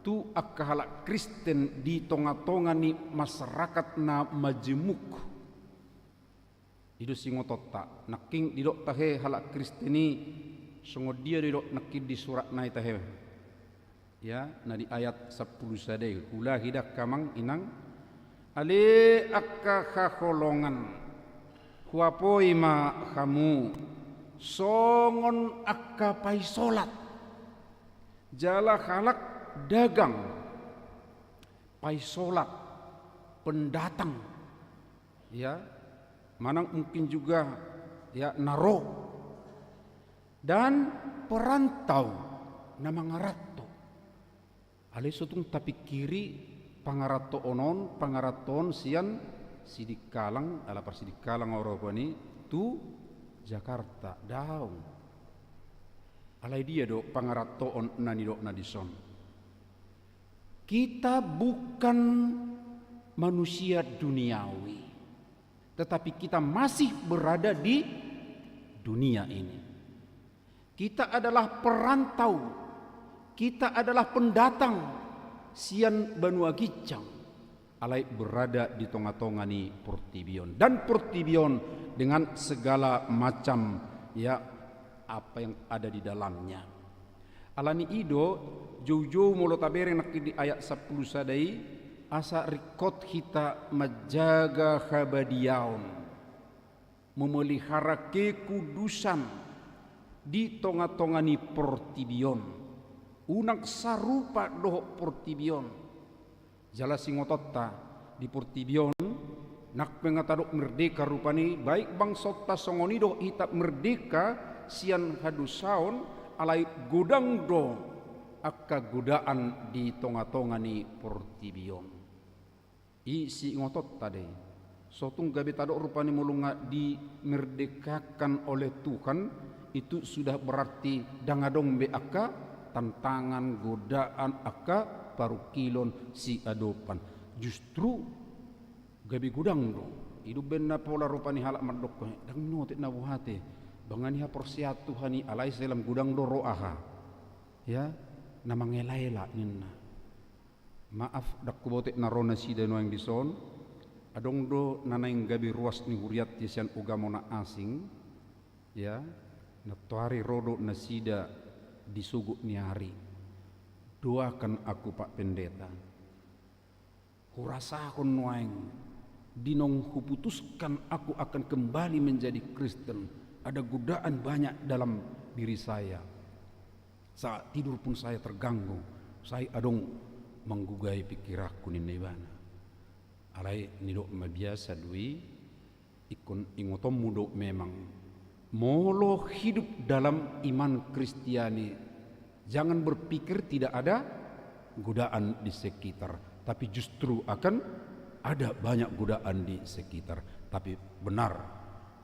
tu angka halak Kristen di tonga-tonga ni masyarakat na majemuk. I do siingotonta, nangkin didok tahe halak Kristen i, songon dia didok nangkin di suratna i tahe. Ya, na di ayat sampulu sada i, huulahi da angka amang inang, ale angka haholongan, huapoi ma hamu songon angka paisolat, jala halak dagang, paisolat, pendatang, ya, manang mungkin juga, ya, na ro, dan perantau, na mangaranto. Alai so tung tapingkiri pangarantoon on, pangarantoon sian Sidikalang, ala parsidikalang au rupani, tu Jakarta, daong. Alai dia do pangarantoon na nidokna dison? Kita bukan manusia duniawi, tetapi kita masih berada di dunia ini. Kita adalah perantau, kita adalah pendatang sian banua ginjang, alai berada di tonga-tonga ni portibi on. Dan portibi on dengan segala macam, ya, apa yang ada di dalamnya. Alani i do, joujou molo tabereng nangkin di ayat sampulu sada i, asa ringkot hita manjaga habadiaon, memelihara kekudusan di tonga-tonga ni portibi on. Unang sarupa dohot portibi on. Jala siingotonta, di portibi on Nang pe nga tadok merdeka rupani, baik bangsonta songon i do hita merdeka sian hadosaon, alai godang do angka godaan di tonga-tonga ni portibi on. I siingotonta do i. So tung gabe tadok rupani molo nga dimerdekakan oleh Tuhan, itu sudah berarti ndang adong be angka tantangan, godaan, angka parungkilon, siadopan. Justru gabe godang do. I do umbahen na pola rupani halak mandok, "Ndang niotik na boha ate. Bangani haporseaon Tuhan i, alai sai lam godang do ro aha, ya, na mangela-ela," ninna. Maaf, ndang huboto na ro nasida nuaeng dison. Adong do na naeng gabe ruas ni hurianta sian ugamo na asing, ya, nantoari ro do nasida di sogot ni ari. Doakan aku, Pak Pendeta. Hurasahon nuaeng, di naung huputuskan aku akan kembali menjadi Kristen, ada godaan banyak dalam diri saya. Saat tidur pun saya terganggu, sai adong manggugai pikiranku, ninna ibana. Alai nidok ma, biasa do i, ingkon ingotonmu do memang. Molo hidup dalam iman Kristiani, jangan berpikir tidak ada godaan di sekitar, tapi justru akan ada banyak godaan di sekitar. Tapi benar,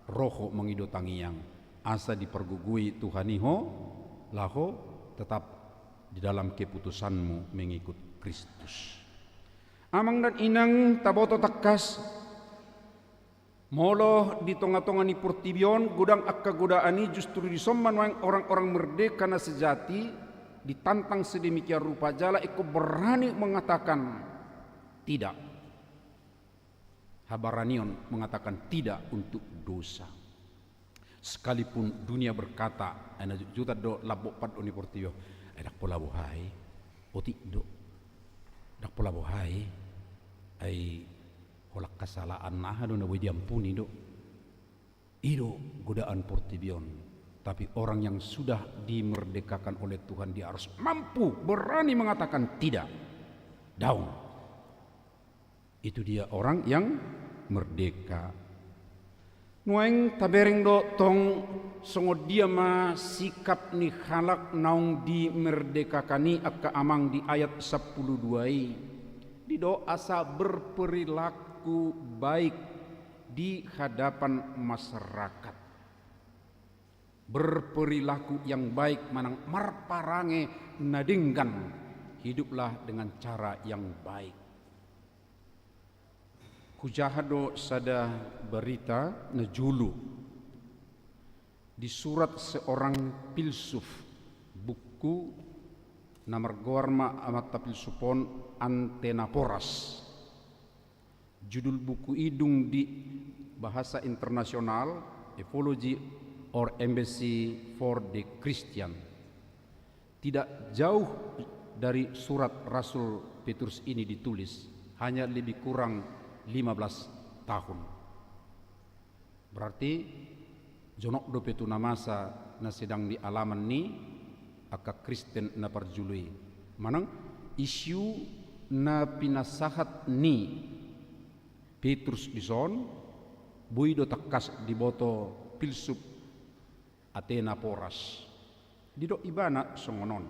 ro ho mangido tangiang, asa dipargogoi Tuhan i ho, laho tetap di dalam keputusanmu mengikut Kristus. Amang dan inang, taboto tangkas, molo di tonga-tonga ni portibi on godang angka godaan i, justru dison ma nuaeng orang-orang merdeka na sejati ditantang sedemikian rupa jala ingkon berani mengatakan tidak. Habaranion mengatakan tidak untuk dosa. Sekalipun dunia berkata, ai na jutjutan do lambok pandok ni portibi on, ai ndang pola boha i, otik do. Ndang pola boha i, ai holan hasalaan, aha do na boi diampuni do. I do godaan portibi on. Tapi orang yang sudah dimerdekakan oleh Tuhan, dia harus mampu, berani mengatakan tidak. Daong. Itu dia orang yang merdeka. Nuaeng tabereng do tong songon dia ma sikap ni halak naung dimerdekakan i, angka amang, di ayat sampulu dua i. Didok asa berperilaku baik di hadapan masyarakat. Berperilaku yang baik manang marparange na denggan. Hiduplah dengan cara yang baik. Hujaha do sada barita na jolo. Disurat seorang filsuf, buku na margoar ma amanta filsuf on Athenagoras. Judul buku i dung di bahasa internasional, Apology or Embassy for the Christian. Tidak jauh dari surat Rasul Petrus ini ditulis, hanya lebih kurang lima belas tahun. Berarti jonok dope tu na masa na sedang dialaman ni angka Kristen na parjolo i. Manang isu na pinasahat ni Petrus dison, boi do tangkas diboto filsuf Athenagoras. Didok ibana songon on.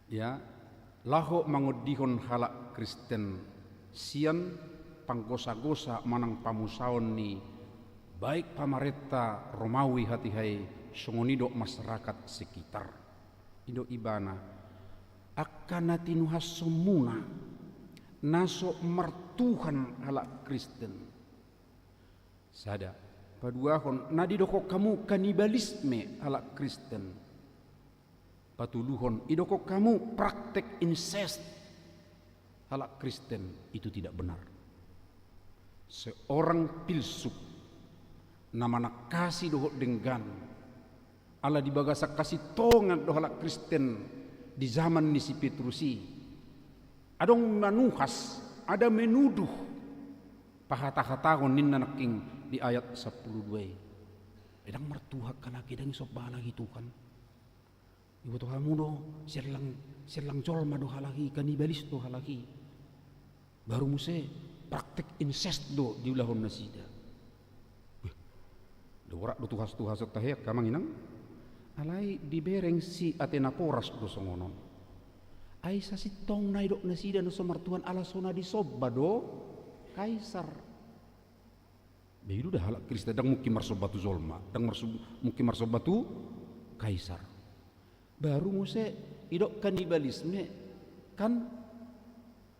Ya, laho mangondihon halak Kristen sian panggosa-gosa manang pamusaon ni baik pamarenta Romawi hatiha i, songon i dohot masyarakat sekitar. Didok ibana, angka na tinuhashonmuna, na so martuhan halak Kristen. Sada. Paduahon, na didokhon hamu kanibalisme halak Kristen. Patoluhon, didokhon hamu praktek incest halak Kristen, itu tidak benar. Seorang filsuf na manangkasi dohot denggan, ala di bagasan hasintongan do halak Kristen di zaman ni si Petrus i. Adong manuhas, ada menuduh, pahata-hatahon ninna nangkin di ayat sampulu dua i. Ndang martuhan halak i, ndang isomba halak i Tuhan. Iboto hamu do, siallang, siallang jolma do halak i, kanibalis do halak i. Baru muse praktek incest do diulahon nasida. Weh, do borat do tuhastuhas on tahe angka amang inang. Alai dibereng si Athenagoras do songon on. Ai sasintongna didok nasida na so martuhan ala so na disomba do Kaisar. Be i do da halak Kristen ndang mungkin marsomba tu jolma, ndang marsu- mungkin marsomba tu Kaisar. Baru muse didok kanibalisme, kan?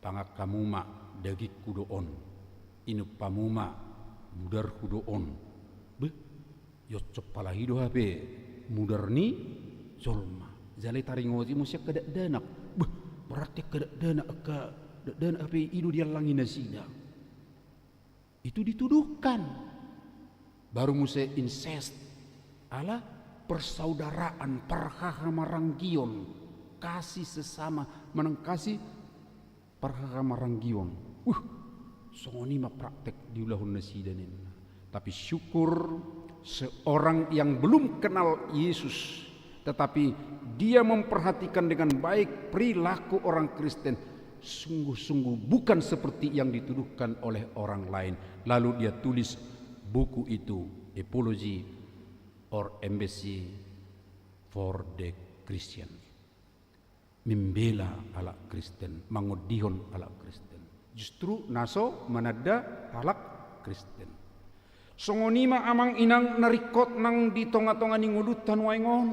Pangan hamu ma, dagingku do on, inum hamu ma, mudarhu do on. Beh, ioncop halak i do hape mudar ni jolma. Jala taringot i muse angka dakdanak. Beh, berarti angka dakdanak, angka dakdanak hape i do diallangi nasida. Itu dituduhkan. Baru muse incest, ala persaudaraan, parhahamaranggion, kasih sesama, manang kasih parhahamaranggion. Uh, songon i ma praktek diulahon nasida ninna. Tapi syukur, seorang yang belum kenal Yesus, tetapi dia memperhatikan dengan baik perilaku orang Kristen, sungguh-sungguh bukan seperti yang dituduhkan oleh orang lain. Lalu dia tulis buku itu, Apology or Embassy for the Christian. Membela halak Kristen, mangondihon halak Kristen. Justru na so mananda halak Kristen. Songon i ma amang inang na ringkot nang di tongatonga ni ngolunta nuaeng on.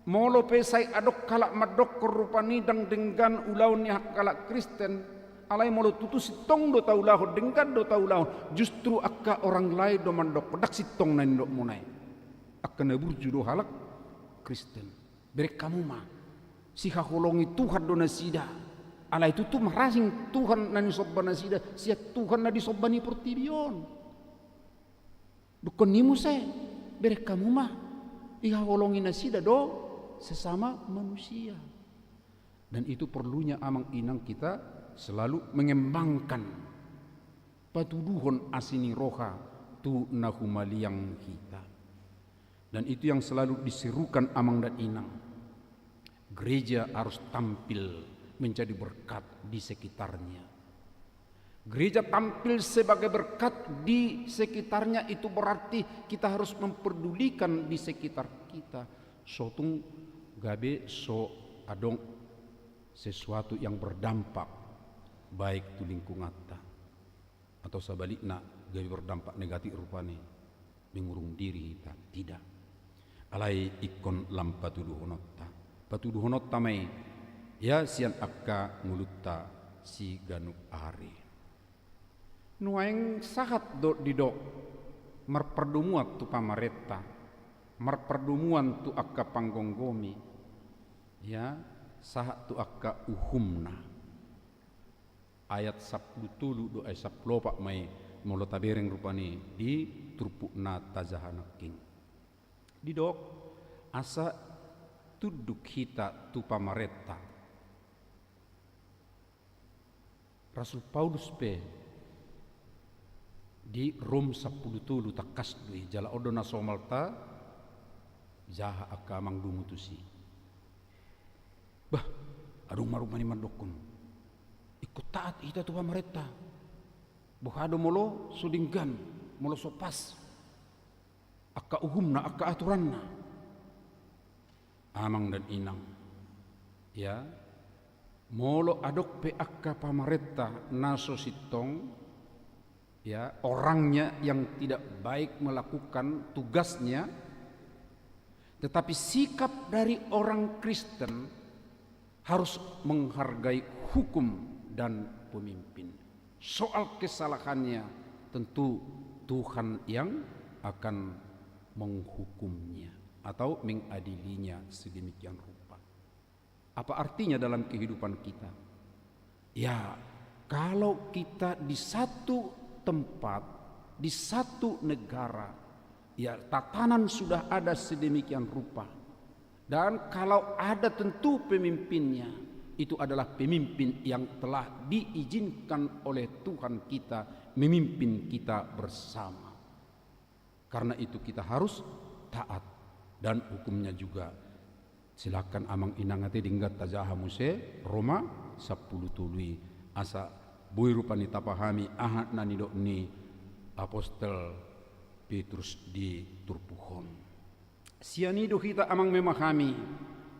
Molo pe sai adong halak mandokkon rupani ndang denggan ulaon ni halak Kristen, alai molo tutu sintong do taulahon, denggan do taulahon, justru angka orang lain do mandokkon, ndang sintong na nidokmuna i. Angka na burju do halak Kristen. Bereng hamu ma, sihaholongi Tuhan do nasida. Alai tutu marasing Tuhan na nisomba nasida sian Tuhan na disomba ni portibi on. Dokkon ni muse, bereng hamu ma, dihaholongi nasida do sesama manusia. Dan itu perlunya amang inang kita selalu mengembangkan patuduhon asi ni roha tu na humaliang hita. Dan itu yang selalu diserukan amang dan inang. Gereja harus tampil menjadi berkat di sekitarnya. Gereja tampil sebagai berkat di sekitarnya, itu berarti kita harus memperdulikan di sekitar kita. Sotung gabe so adong sesuatu yang berdampak baik tu lingkunganta. Atau sabalikna, gabe berdampak negatif rupani, mengurung diri hita, tidak. Alai ingkon lam patuduhononta. Patuduhononta ma i, ya, sian angka ngolunta siganup ari. Nuaeng sahat do didok, marpardomuan tu pamarenta, marpardomuan tu angka panggomgomi, ya, sahat tu angka uhumna. Ayat sampulu tolu do, ayat sampulu opat ma i, molo tabereng rupani di turpuk na tajaha nangkin. Didok, asa tunduk hita tu pamarenta. Rasul Paulus pe di Rom sampulu tolu tangkas do i, jala on do na somal tajaha angka amang domu tusi. Bah, adong ma rupani mandokkon, ingkon taat hita tu pamarenta. Boha do molo so denggan, molo so pas angka uhumna, angka aturanna. Amang dan inang, ya, molo adong pe angka pamarenta na so sintong, ya, orangnya yang tidak baik melakukan tugasnya, tetapi sikap dari orang Kristen harus menghargai hukum dan pemimpin. Soal kesalahannya, tentu Tuhan yang akan menghukumnya atau mengadilinya sedemikian rupa. Apa artinya dalam kehidupan kita? Ya, kalau kita di satu tempat, di satu negara, ya, tatanan sudah ada sedemikian rupa. Dan kalau ada tentu pemimpinnya, itu adalah pemimpin yang telah diizinkan oleh Tuhan kita memimpin kita bersama. Karena itu kita harus taat dan hukumnya juga. Silakan amang inang ate denggan tajaha muse Roma sampulu tolu i, asa Boi rupani tapahami aha na nidok ni apostel Petrus di turpuk on. Sian i do hita amang memahami,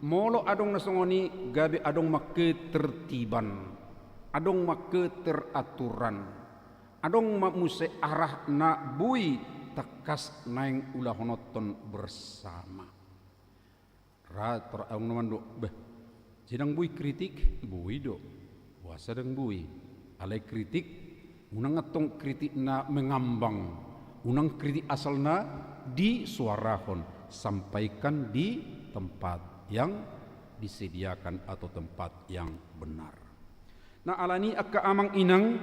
molo adong na songon i gabe adong ma ketertiban, adong ma keteraturan, adong ma muse arah na boi tangkas naeng ulahononton bersama. Ra tor adong na mandok, beh, jadi ndang boi kritik, boi do. Boasa ndang boi? Alai kritik, unang antong kritik na mengambang, unang kritik asal na disuarahon, sampaikan di tempat yang disediakan atau tempat yang benar. Nah, alani angka amang inang,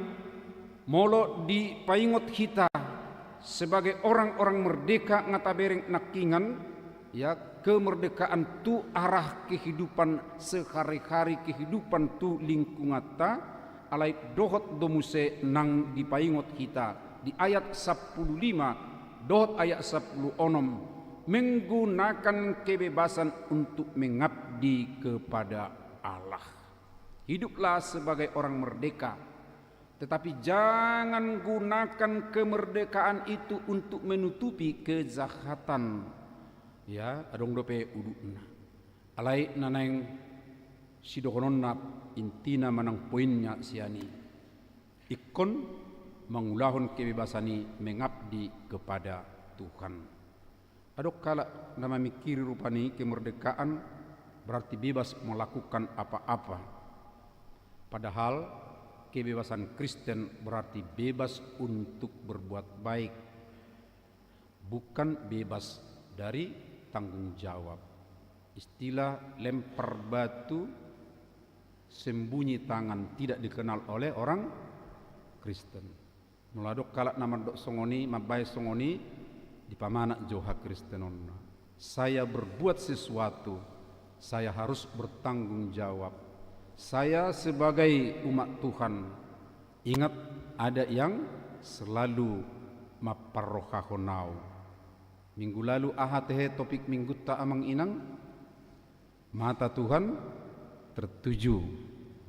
molo dipaingot hita sebagai orang-orang merdeka nga tabereng nangkingan, ya, kemerdekaan tu arah kehidupan sehari-hari, kehidupan tu lingkunganta, alai dohot do muse nang dipaingot hita di ayat sampulu lima dohot ayat sampulu onom, menggunakan kebebasan untuk mengabdi kepada Allah. Hiduplah sebagai orang merdeka, tetapi jangan gunakan kemerdekaan itu untuk menutupi kejahatan. Ya, adong dope udutna. Alai na naeng sidohononna, intina manang poinnya sian i, ingkon mangulahon kebebasan i mengabdi kepada Tuhan. Adong halak na mamingkiri rupani kemerdekaan berarti bebas melakukan apa-apa. Padahal kebebasan Kristen berarti bebas untuk berbuat baik, bukan bebas dari tanggung jawab. Istilah lempar batu sembunyi tangan tidak dikenal oleh orang Kristen. Molo adong halak na mandok songon i, mambaen songon i, dipamana jo hakristenonna. Saya berbuat sesuatu, saya harus bertanggung jawab. Saya sebagai umat Tuhan, ingat, ada yang selalu mamparrohahon au. Minggu lalu aha tehe topik minggunta amang inang? Mata Tuhan tertuju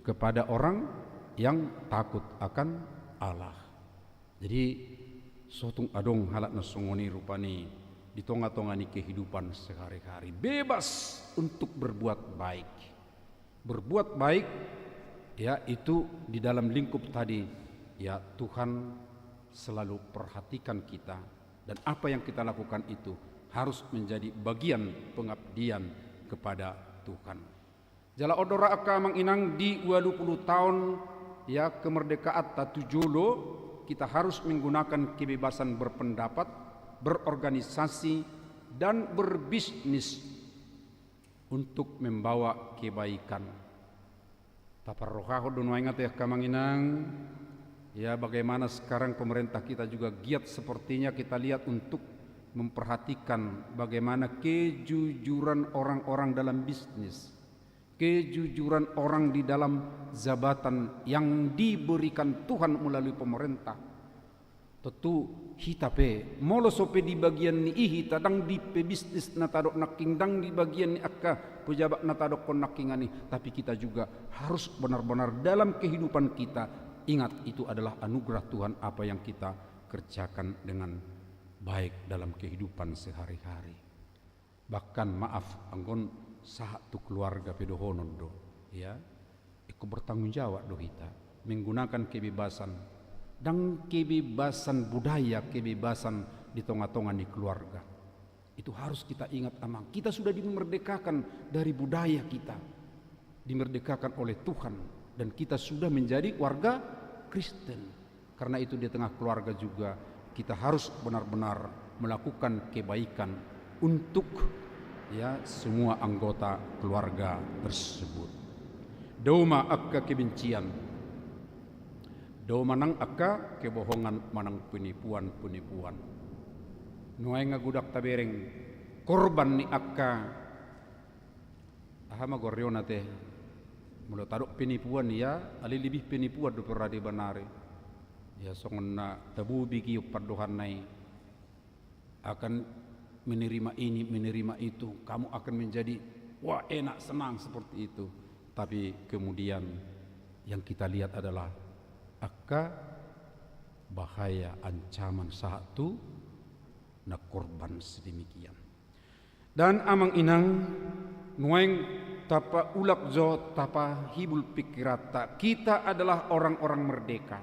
kepada orang yang takut akan Allah. Jadi, so tung adong halak na songon i rupani di tonga-tonga ni kehidupan sehari-hari. Bebas untuk berbuat baik. Berbuat baik, ya, itu di dalam lingkup tadi, ya, Tuhan selalu perhatikan kita. Dan apa yang kita lakukan itu harus menjadi bagian pengabdian kepada Tuhan. Jala on do ra angka amang inang di ualu pulu taon, ya, kemerdekaanta tu jolo, kita harus menggunakan kebebasan berpendapat, berorganisasi, dan berbisnis untuk membawa kebaikan. Taparrohahon do nuaeng ate angka amang inang, ya, bagaimana sekarang pemerintah kita juga giat sepertinya kita lihat untuk memperhatikan bagaimana kejujuran orang-orang dalam bisnis, kejujuran orang di dalam jabatan yang diberikan Tuhan melalui pemerintah. Tontu hita pe, molo so pe di bagian ni i hita, ndang di pebisnis na tadok nangkin, ndang di bagian ni angka pejabat na tadokkon nangkiningan i, tapi kita juga harus benar-benar dalam kehidupan kita ingat, itu adalah anugerah Tuhan apa yang kita kerjakan dengan baik dalam kehidupan sehari-hari. Bahkan, maaf, anggo on sahat tu keluarga pe dohonon do, ya. Ingkon bertanggung jawab do hita menggunakan kebebasan. Ndang kebebasan budaya, kebebasan di tonga-tonga ni keluarga. Itu harus kita ingat, amang. Kita sudah dimerdekakan dari budaya kita. Dimerdekakan oleh Tuhan. Dan kita sudah menjadi warga Kristen. Karena itu, di tengah keluarga juga kita harus benar-benar melakukan kebaikan untuk, ya, semua anggota keluarga tersebut. Dao ma angka kebencian, dao ma nang angka kebohongan manang penipuan-penipuan. Nuaeng nga godang tabereng korban ni angka Aha ma goarna ate? Molo tadok penipuan, ia alai lebih penipuan do peradaban ari. Ia songon na taboto i, pandohanna i akan menerima ini, menerima itu, kamu akan menjadi, wah, enak, senang, seperti itu. Tapi kemudian yang kita lihat adalah angka bahaya ancaman sahat tu na korban sedemikian. Dan amang inang, nuaeng tapaulak jo, tapahibul pikiranta, kita adalah orang-orang merdeka.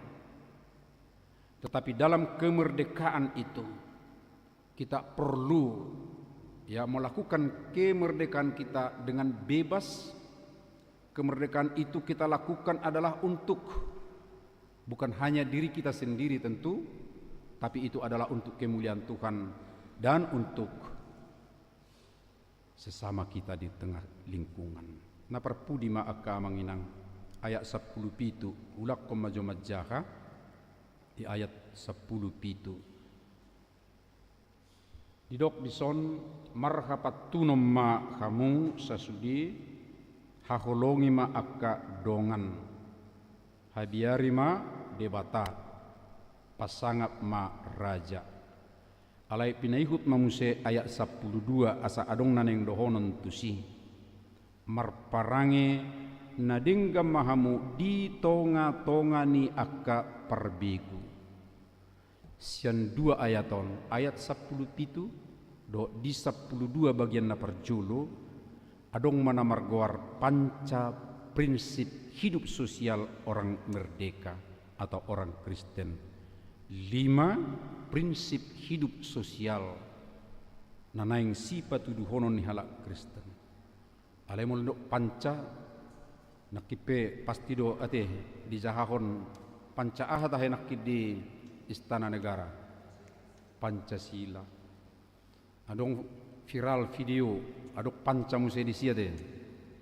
Tetapi dalam kemerdekaan itu, kita perlu, ya, melakukan kemerdekaan kita dengan bebas. Kemerdekaan itu kita lakukan adalah untuk, bukan hanya diri kita sendiri tentu, tapi itu adalah untuk kemuliaan Tuhan dan untuk sesama kita di tengah lingkungan. Na parpudi ma angka amang inang, ayat sampulu pitu, ulakkon ma jo manjaha di ayat sampulu pitu. Didok dison, marhapantunon ma hamu sasude, haholongi ma angka dongan, habiari ma Debata, pasangap ma raja. Alai pinaihut ma muse ayat sampulu dua asa adong na naeng dohonon tusi. Marparange na denggan ma hamu di tonga-tonga ni angka parbegu. Sian dua ayat on, ayat sampulu pitu dohot di sampulu dua bagian na parjolo, adong ma na margoar panca prinsip hidup sosial orang merdeka atau orang Kristen. Lima prinsip hidup sosial na naeng sipatuduhonon ni halak Kristen. Alai molo didok panca, nangkin pe pasti do ate dijahahon panca aha tahe nangkin di Istana Negara. Pancasila. Adong viral video, adong panca muse disi ate.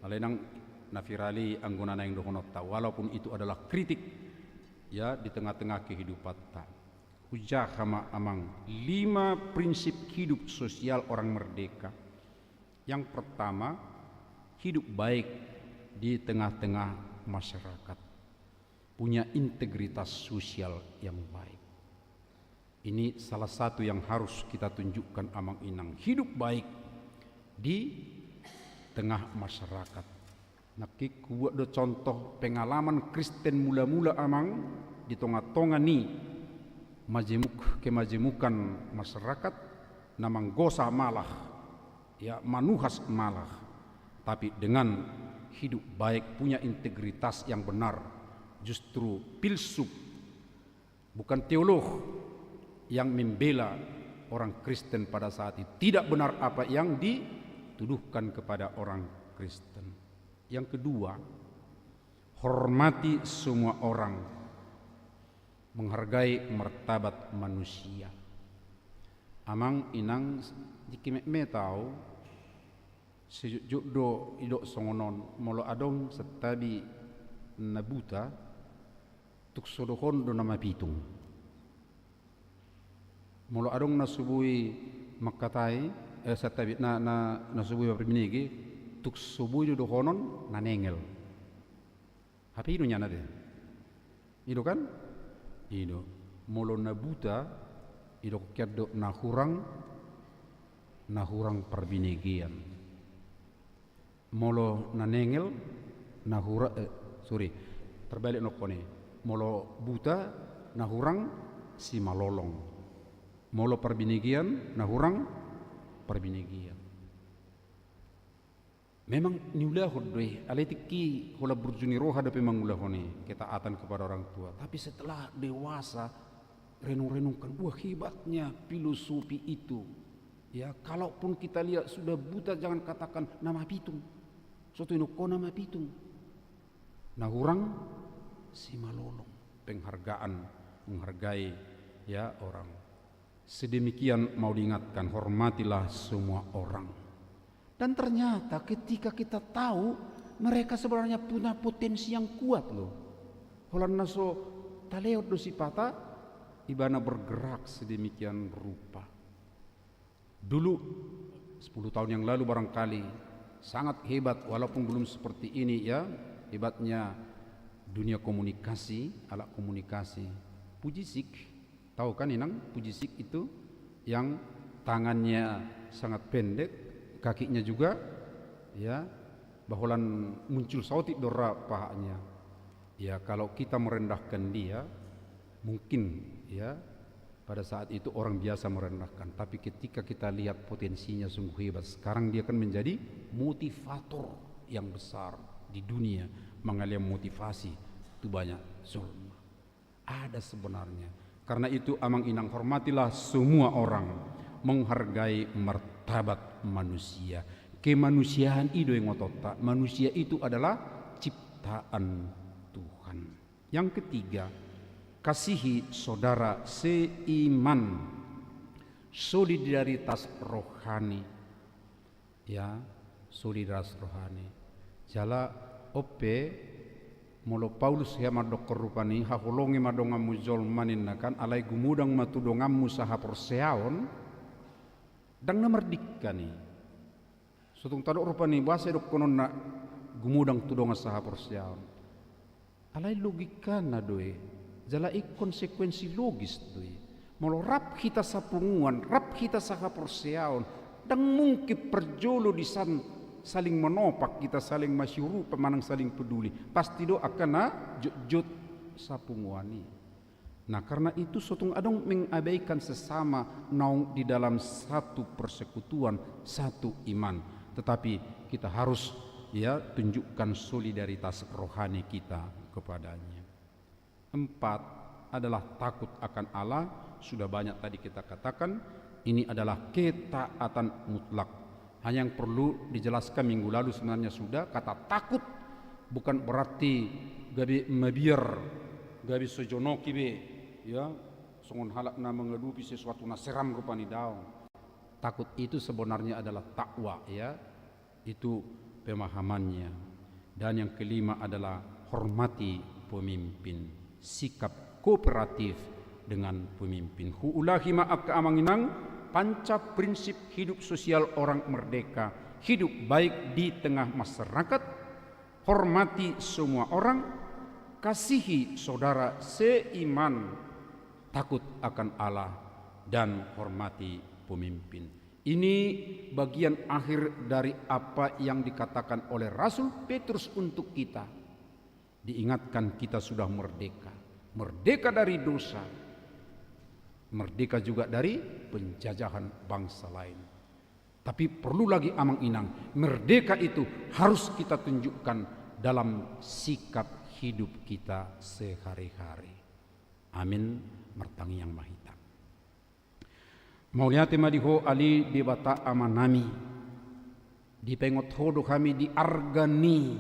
Alai nang na viral i anggo na naeng dohononta, walaupun itu adalah kritik, ya, di tengah-tengah kehidupanta. Hujaha ma amang, lima prinsip hidup sosial orang merdeka. Yang pertama, hidup baik di tengah-tengah masyarakat. Punya integritas sosial yang baik. Ini salah satu yang harus kita tunjukkan amang inang. Hidup baik di tengah masyarakat. Nangkin hubuat do contoh pengalaman Kristen mula-mula amang di tonga-tonga ni majemuk, kemajemukan masyarakat na manggosa malah, ya, manuhas malah, tapi dengan hidup baik, punya integritas yang benar, justru filsuf, bukan teolog, yang membela orang Kristen pada saat itu. Tidak benar apa yang dituduhkan kepada orang Kristen. Yang kedua, hormati semua orang, menghargai martabat manusia. Amang inang, dikimekme tau, sejotjot do idok songon on, molo adong santabi na buta, tung so dohonon do na mapitung. Molo adong na so boi mangkatai, eh, santabi, na, na, na so boi marbinege, tung so boi do dohonon na nengel. Hape i do nian ate. I do kan? I do. Molo na buta, idok hian do na hurang, na hurang parbinegean. Molo na nengel, na hura-, eh, sorry, terbalik nongkon i. Molo buta, na hurang simalolong. Molo parbinegean, na hurang parbinegean. Memang niulahon do i, alai tingki holan burju ni roha dope mangulahon i, ketaatan kepada orang tua. Tapi setelah dewasa, renung-renungkan, wah, hebatnya filosofi itu. Ya, kalaupun kita lihat sudah buta, jangan katakan na mapitung. So tung idok ho na mapitung. Na hurang simalolong, penghargaan, menghargai, ya, orang. Sedemikian mau diingatkan, hormatilah semua orang. Dan ternyata ketika kita tahu, mereka sebenarnya punya potensi yang kuat loh. Holan na so talehon do sipata, ibana bergerak sedemikian rupa. Dulu, sepuluh tahun yang lalu barangkali, sangat hebat, walaupun belum seperti ini ya, hebatnya dunia komunikasi, alat komunikasi. Pujisik, tahu kan inang, pujisik itu yang tangannya sangat pendek, kakinya juga, ya, ba holan muncul saotik do ra pahanya. Ya, kalau kita merendahkan dia, mungkin, ya, pada saat itu orang biasa merendahkan. Tapi ketika kita lihat potensinya sungguh hebat, sekarang dia kan menjadi motivator yang besar di dunia, mangaliang motivasi tu banyak jolma. Ada sebenarnya. Karena itu, amang inang, hormatilah semua orang, menghargai martabat manusia. Kemanusiaan i do ingotonta, manusia itu adalah ciptaan Tuhan. Yang ketiga, kasihi saudara seiman, solidaritas rohani. Ya, solidaritas rohani. Jala on pe, molo Paulus hea mandokkon rupani, haholongi ma donganmu jolma ninna kan, alai gumodang ma tu donganmu sahaporseaon, ndang na mardingkan i. So tung tadok rupani, boasa i dohononna gumodang tu dongan sahaporseaon. Alai logikana do i, jala i konsekuensi logis do i. Molo rap hita sapunguan, rap hita sahaporseaon, ndang mungkin parjolo di san saling menopak hita, saling masiurupan manang saling peduli. Pasti do angka na jotjot sapunguan i. Nah, karena itu, so tung adong mengabaikan sesama naung di dalam satu persekutuan, satu iman. Tetapi kita harus, ya, tunjukkan solidaritas rohani kita kepadanya. Empat adalah takut akan Allah. Sudah banyak tadi kita katakan, ini adalah ketaatan mutlak. Hanya yang perlu dijelaskan minggu lalu sebenarnya sudah, kata takut bukan berarti gabe mabiar, gabe sojonok i be, ya, songon halak na mangadopi sesuatu na seram rupani, daong. Takut itu sebenarnya adalah takwa, ya. Itu pemahamannya. Dan yang kelima adalah hormati pemimpin. Sikap kooperatif dengan pemimpin. Huulahi ma angka amang inang, panca prinsip hidup sosial orang merdeka, hidup baik di tengah masyarakat, hormati semua orang, kasihi saudara seiman, takut akan Allah, dan hormati pemimpin. Ini bagian akhir dari apa yang dikatakan oleh Rasul Petrus untuk kita. Diingatkan kita sudah merdeka. Merdeka dari dosa. Merdeka juga dari penjajahan bangsa lain. Tapi perlu lagi, amang inang, merdeka itu harus kita tunjukkan dalam sikap hidup kita sehari-hari. Amin. Martangiang ma hita. Mauliate ma di Ho ale Debata Amanami, dipaingot Ho do hami di arga ni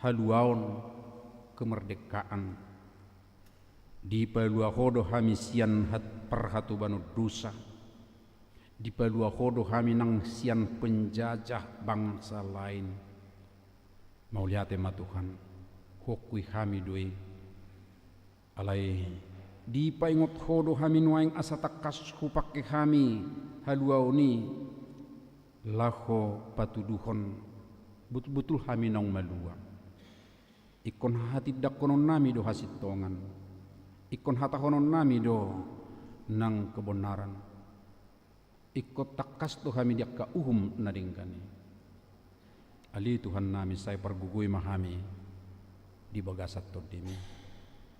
haluaon, kemerdekaan. Dipalua Ho do hami sian hat-, parhatobanon dosa. Dipalua Ho do hami nang sian penjajah bangsa lain. Mauliate ma Tuhan, huakui hami do i. Alai dipaingot Ho do hami nuaeng asa tangkas hupangke hami haluaon i laho patuduhon botul-botul hami naung malua. Ingkon hatindangkononnami do hasintongan. Ingkon hatahononnami do nang kebenaran. Ingkon tangkas do hami di angka uhum na denggan i. Ale Tuhannami, sai pargogoi ma hami di bagasan TondiMi.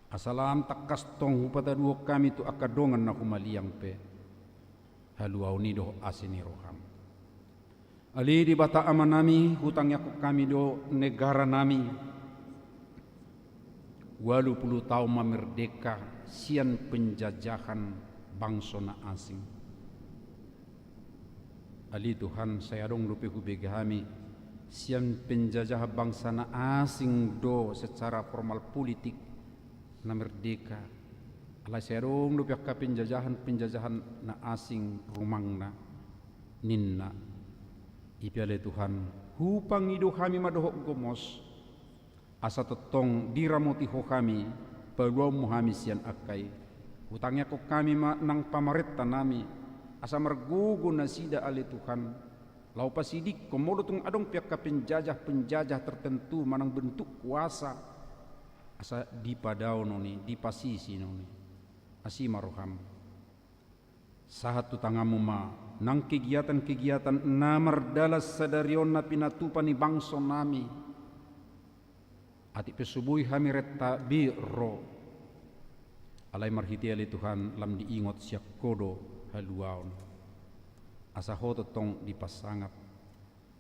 Asa lam tangkas tong hupataduhon hami tu angka dongan na humaliang pe haluaon i dohot asi ni rohaM. Ale Debata Amanami, hutangiangkon hami do negaranami. Ualu pulu taon ma merdeka sian penjajahan bangso na asing. Ale Tuhan, sai adong dope hubege hami sian penjajahan bangsa na asing do secara formal politik na merdeka. Alai sai adong dope angka penjajahan-penjajahan na asing rumangna, ninna. I pe ale Tuhan, hupangido hami ma dohot gomos, asa tongtong diramoti Ho hami, paluaonMu hami sian angka i. Hutangiangkon hami ma nang pamarentanami, asa margogo nasida ale Tuhan, laho pasidingkon molo tung adong pe angka penjajah-penjajah tertentu manang bentuk kuasa, asa dipadaonon i, dipasisingon i. Asi ma rohaM. Sahat tu tanganMu ma nang kegiatan-kegiatan na mardalan sadari on na pinatupa ni bangsonami. Atik pe so boi hami renta be ro, alai marhite ale Tuhan lam diingot sian Ho do haluaon. Asa Ho tongtong dipasangap.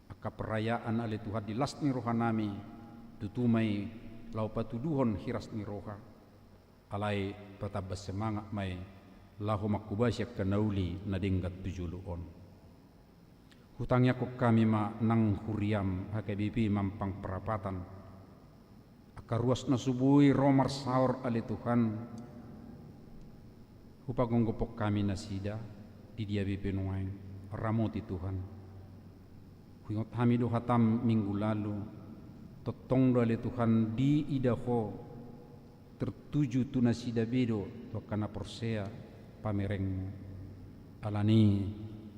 Angka perayaan ale Tuhan di las ni rohanami, tutu ma i laho patuduhon hiras ni roha. Alai patamba semangat ma i laho mangkobasi angka na uli na denggan tu jolo on. Hutangiangkon hami ma nang huriam H K B P Mampang Prapatan. Angka ruas na so boi ro marsaor ale Tuhan, hupagomgophon hami nasida di dia be pe nuaeng. Ramoti Tuhan. Huingot hami do hatam minggu lalu, tongtong do ale Tuhan diida Ho tertuju tu nasida be do, tu angka na porsea pamerengmu. Alani i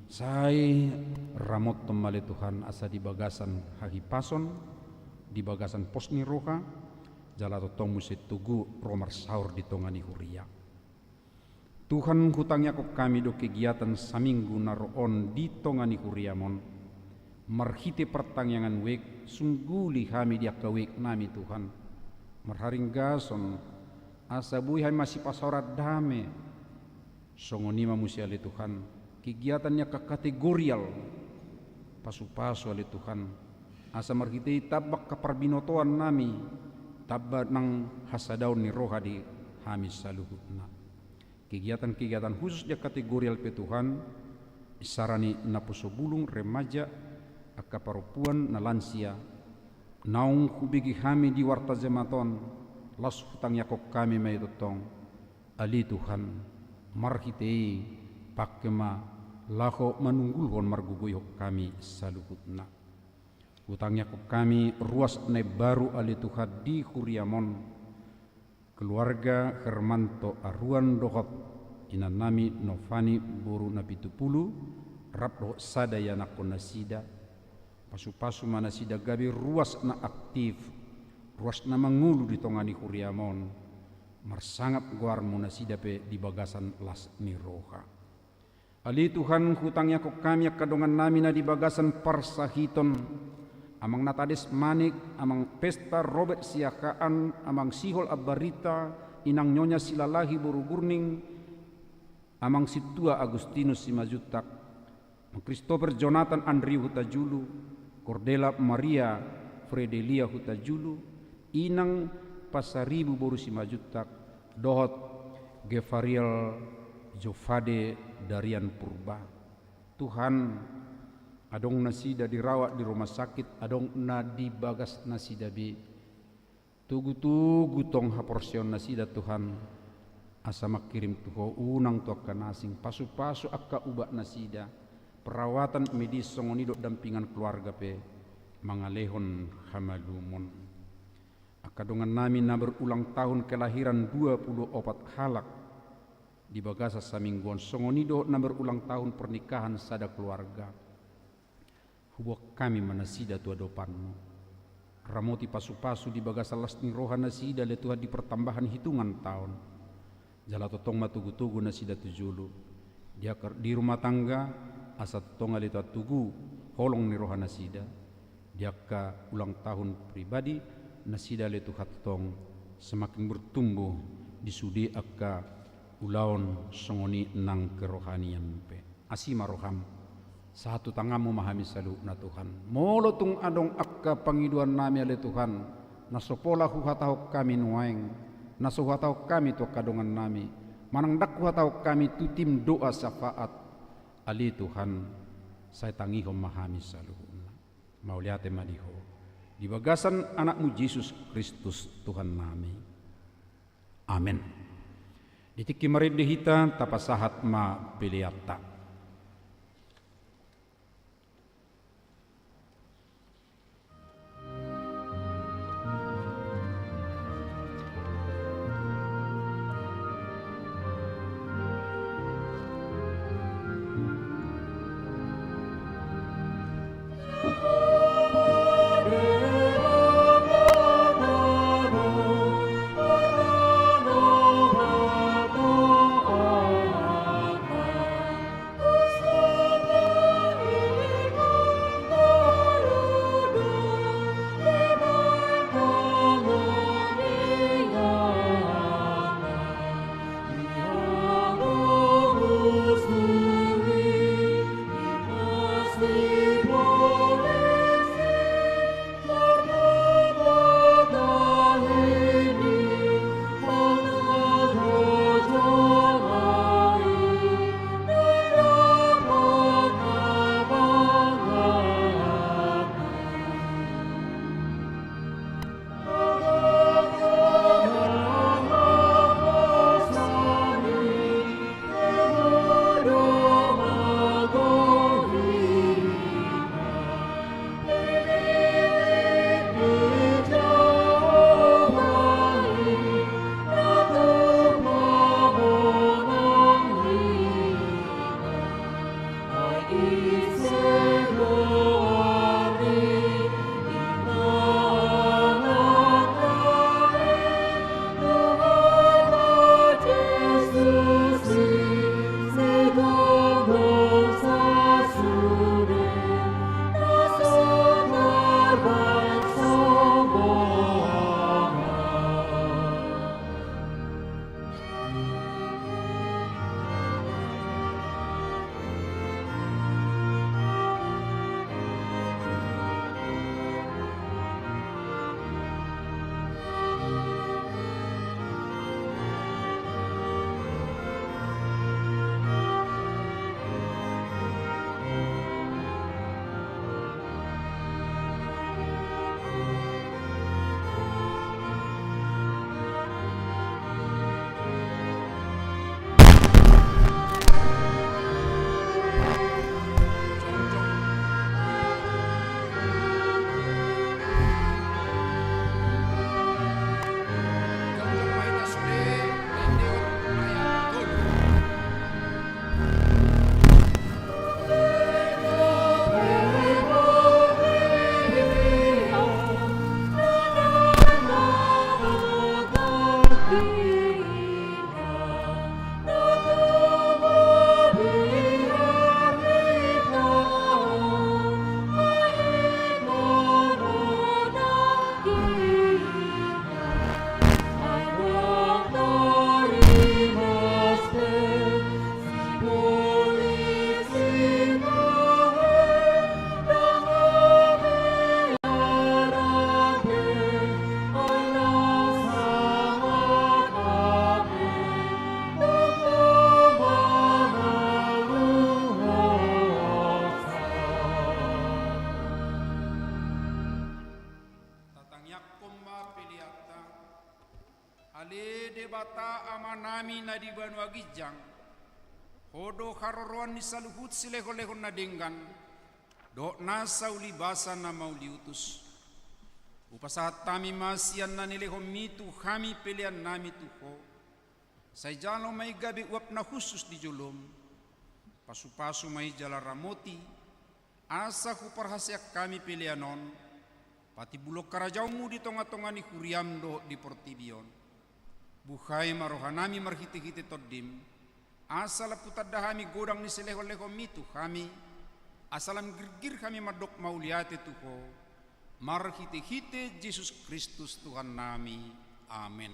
sai ramothon ma ale Tuhan asa di bagasan hahipason, di bagasan pos ni roha, jala tongtong muse togu ro marsaor di tonga ni huria. Tuhan, hutangiangkon hami do kegiatan saminggu na ro on di tonga ni huriam on. Marhite partangiangan wijk, sungguli hami di angka wijk nami Tuhan. Marharinggason, asa boi hami masipasaoran dame. Songon i ma muse ale Tuhan, kegiatan ni angka kategorial. Pasupasu ale Tuhan, asa marhite i tamba angka parbinotoan nami, tamba nang hasadaon ni roha di hami saluhutna. Kegiatan-kegiatan khusus di angka kategorial pe Tuhan, isarani naposo bulung, remaja, angka parompuan, na lansia, naung hubege hami di warta Jemaat on, laos hutangiangkon hami ma i tongtong. Ale Tuhan, marhite i pangke ma laho manunggulhon margogoihon hami saluhutna. Hutangiangkon hami ruas na imbaru ale Tuhan di huriam on, keluarga Hermanto Aruan dohot inannami Novani boru Napitupulu, rap dohot sada ianakhon nasida. Pasupasu ma nasida gabe ruas na aktif, ruas na mangolu di tonga ni huriam on. Marsangap goarmu nasida pe di bagasan las ni roha. Ale Tuhan, hutangiangkon hami angka dongannami na di bagasan parsahiton, Amang Natades Manik, Amang Pesta Robert Siahaan, Amang Sihol Ambarita, Inang Nyonya Silalahi boru Gurning, Amang Sintua Agustinus Simanjuntak, Amang Christopher Jonathan Andrew Hutajulu, Cordela Maria Fredelia Hutajulu, Inang Pasaribu boru Simanjuntak, dohot Gefariel Jovade Darian Purba. Tuhan, adong nasida dirawat di rumah sakit, adong na di bagas nasida be. Togu-togu tong haporseaon nasida Tuhan, asa mangkirim tu Ho unang tu angka na asing, pasupasu angka ubat nasida, perawatan medis songon i dohot dampingan keluarga pe mangalehon hamalumon. Angka dongannami na berulang tahun kelahiran dua puluh opat halak, di bagasan saminggu on songon i dohot na berulang tahun pernikahan sada keluarga. Huboan hami ma nasida tu adopanmu. Ramoti pasupasu di bagasan las ni roha nasida ale Tuhan di pertambahan hitungan taon. Jala tongtong ma togu-togu nasida tu jolo. Di angka di rumah tangga, asa tongtong ale Tuhan togu holong ni roha nasida. Di angka ulang tahun pribadi nasida ale Tuhan tongtong semakin bertumbuh di sude angka ulaon songon i nang kerohanian pe. Asi ma roham. Sahat tu tanganmu ma hami saluhutna Tuhan. Molo tung adong angka pangidoannami ale Tuhan, na so pola huhatahon hami nuaeng, na so huhatahon hami tu angka dongannami, manang ndang huhatahon hami tu tim doa syafaat, ale Tuhan, sai tangihon ma hami saluhutna. Mauliate ma di Ho. Di bagasan Anakmu Jesus Kristus Tuhannami. Amen. Di tingki marende hita, tapasahat ma peleanta. Debata Amanami na di banua ginjang, Ho do haroroan ni saluhut silehonlehon na denggan, dohot nasa ulibasa na mauliutus. Hupasahat hami ma sian na nilehonMi tu hami peleannami tu Ho. Sai jalo ma i gabe uap na hushus di jolom. Pasupasu ma i jala ramoti, asa huparhaseang hami pelean on patimbulhon harajaonMu di tongatonga ni huriaM dohot di portibi on. Buhai ma rohanami marhitehite TondiM, asa lam hutanda hami godang ni silehonlehonMi tu hami, asa lam girgir hami mandok mauliate tu Ho, marhitehite Jesus Kristus Tuhannami. Amen.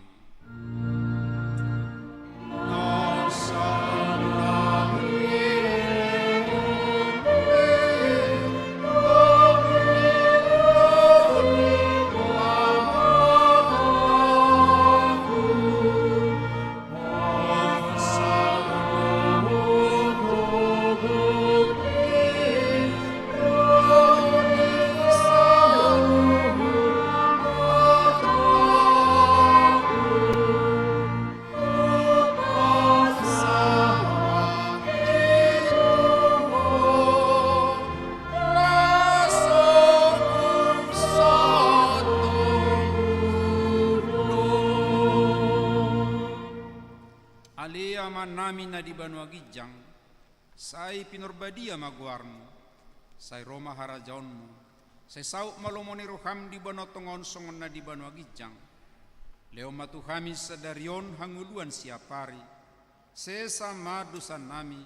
Ale Amanami na di banua ginjang, sai pinarbadia ma goarMu, sai ro ma harajaonMu, sai saut ma lomo ni rohaM di banua tonga on songon na di banua ginjang. Lehon ma tu hami sadari on hangoluan siapari, sesa ma dosanami,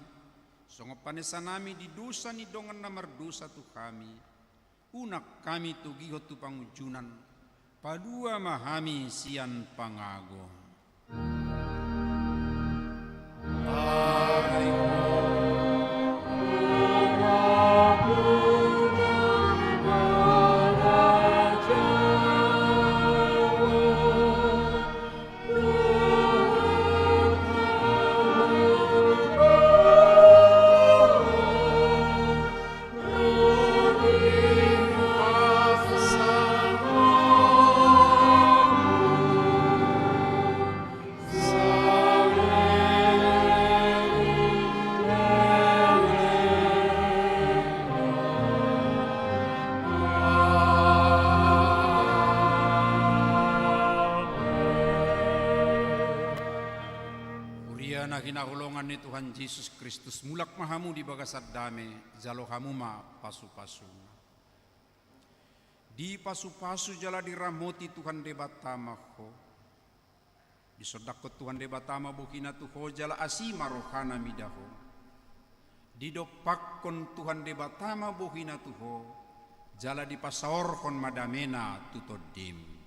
songon panesanami di dosa ni dongan na mardosa tu hami. Unang hami togihon tu pangunjunan, palua ma hami sian pangago. Huria na hinaholongan ni Tuhan Jesus Kristus, mulak ma hamu di bagasan dame, jalo hamu ma pasupasu. Dipasupasu jala diramoti Tuhan Debata ma ho. Disondangkon Tuhan Debata ma bohina tu ho jala asi ma rohana mida ho. Didompakkon Tuhan Debata ma bohina tu ho, jala dipasaorhon ma damena tu tondim.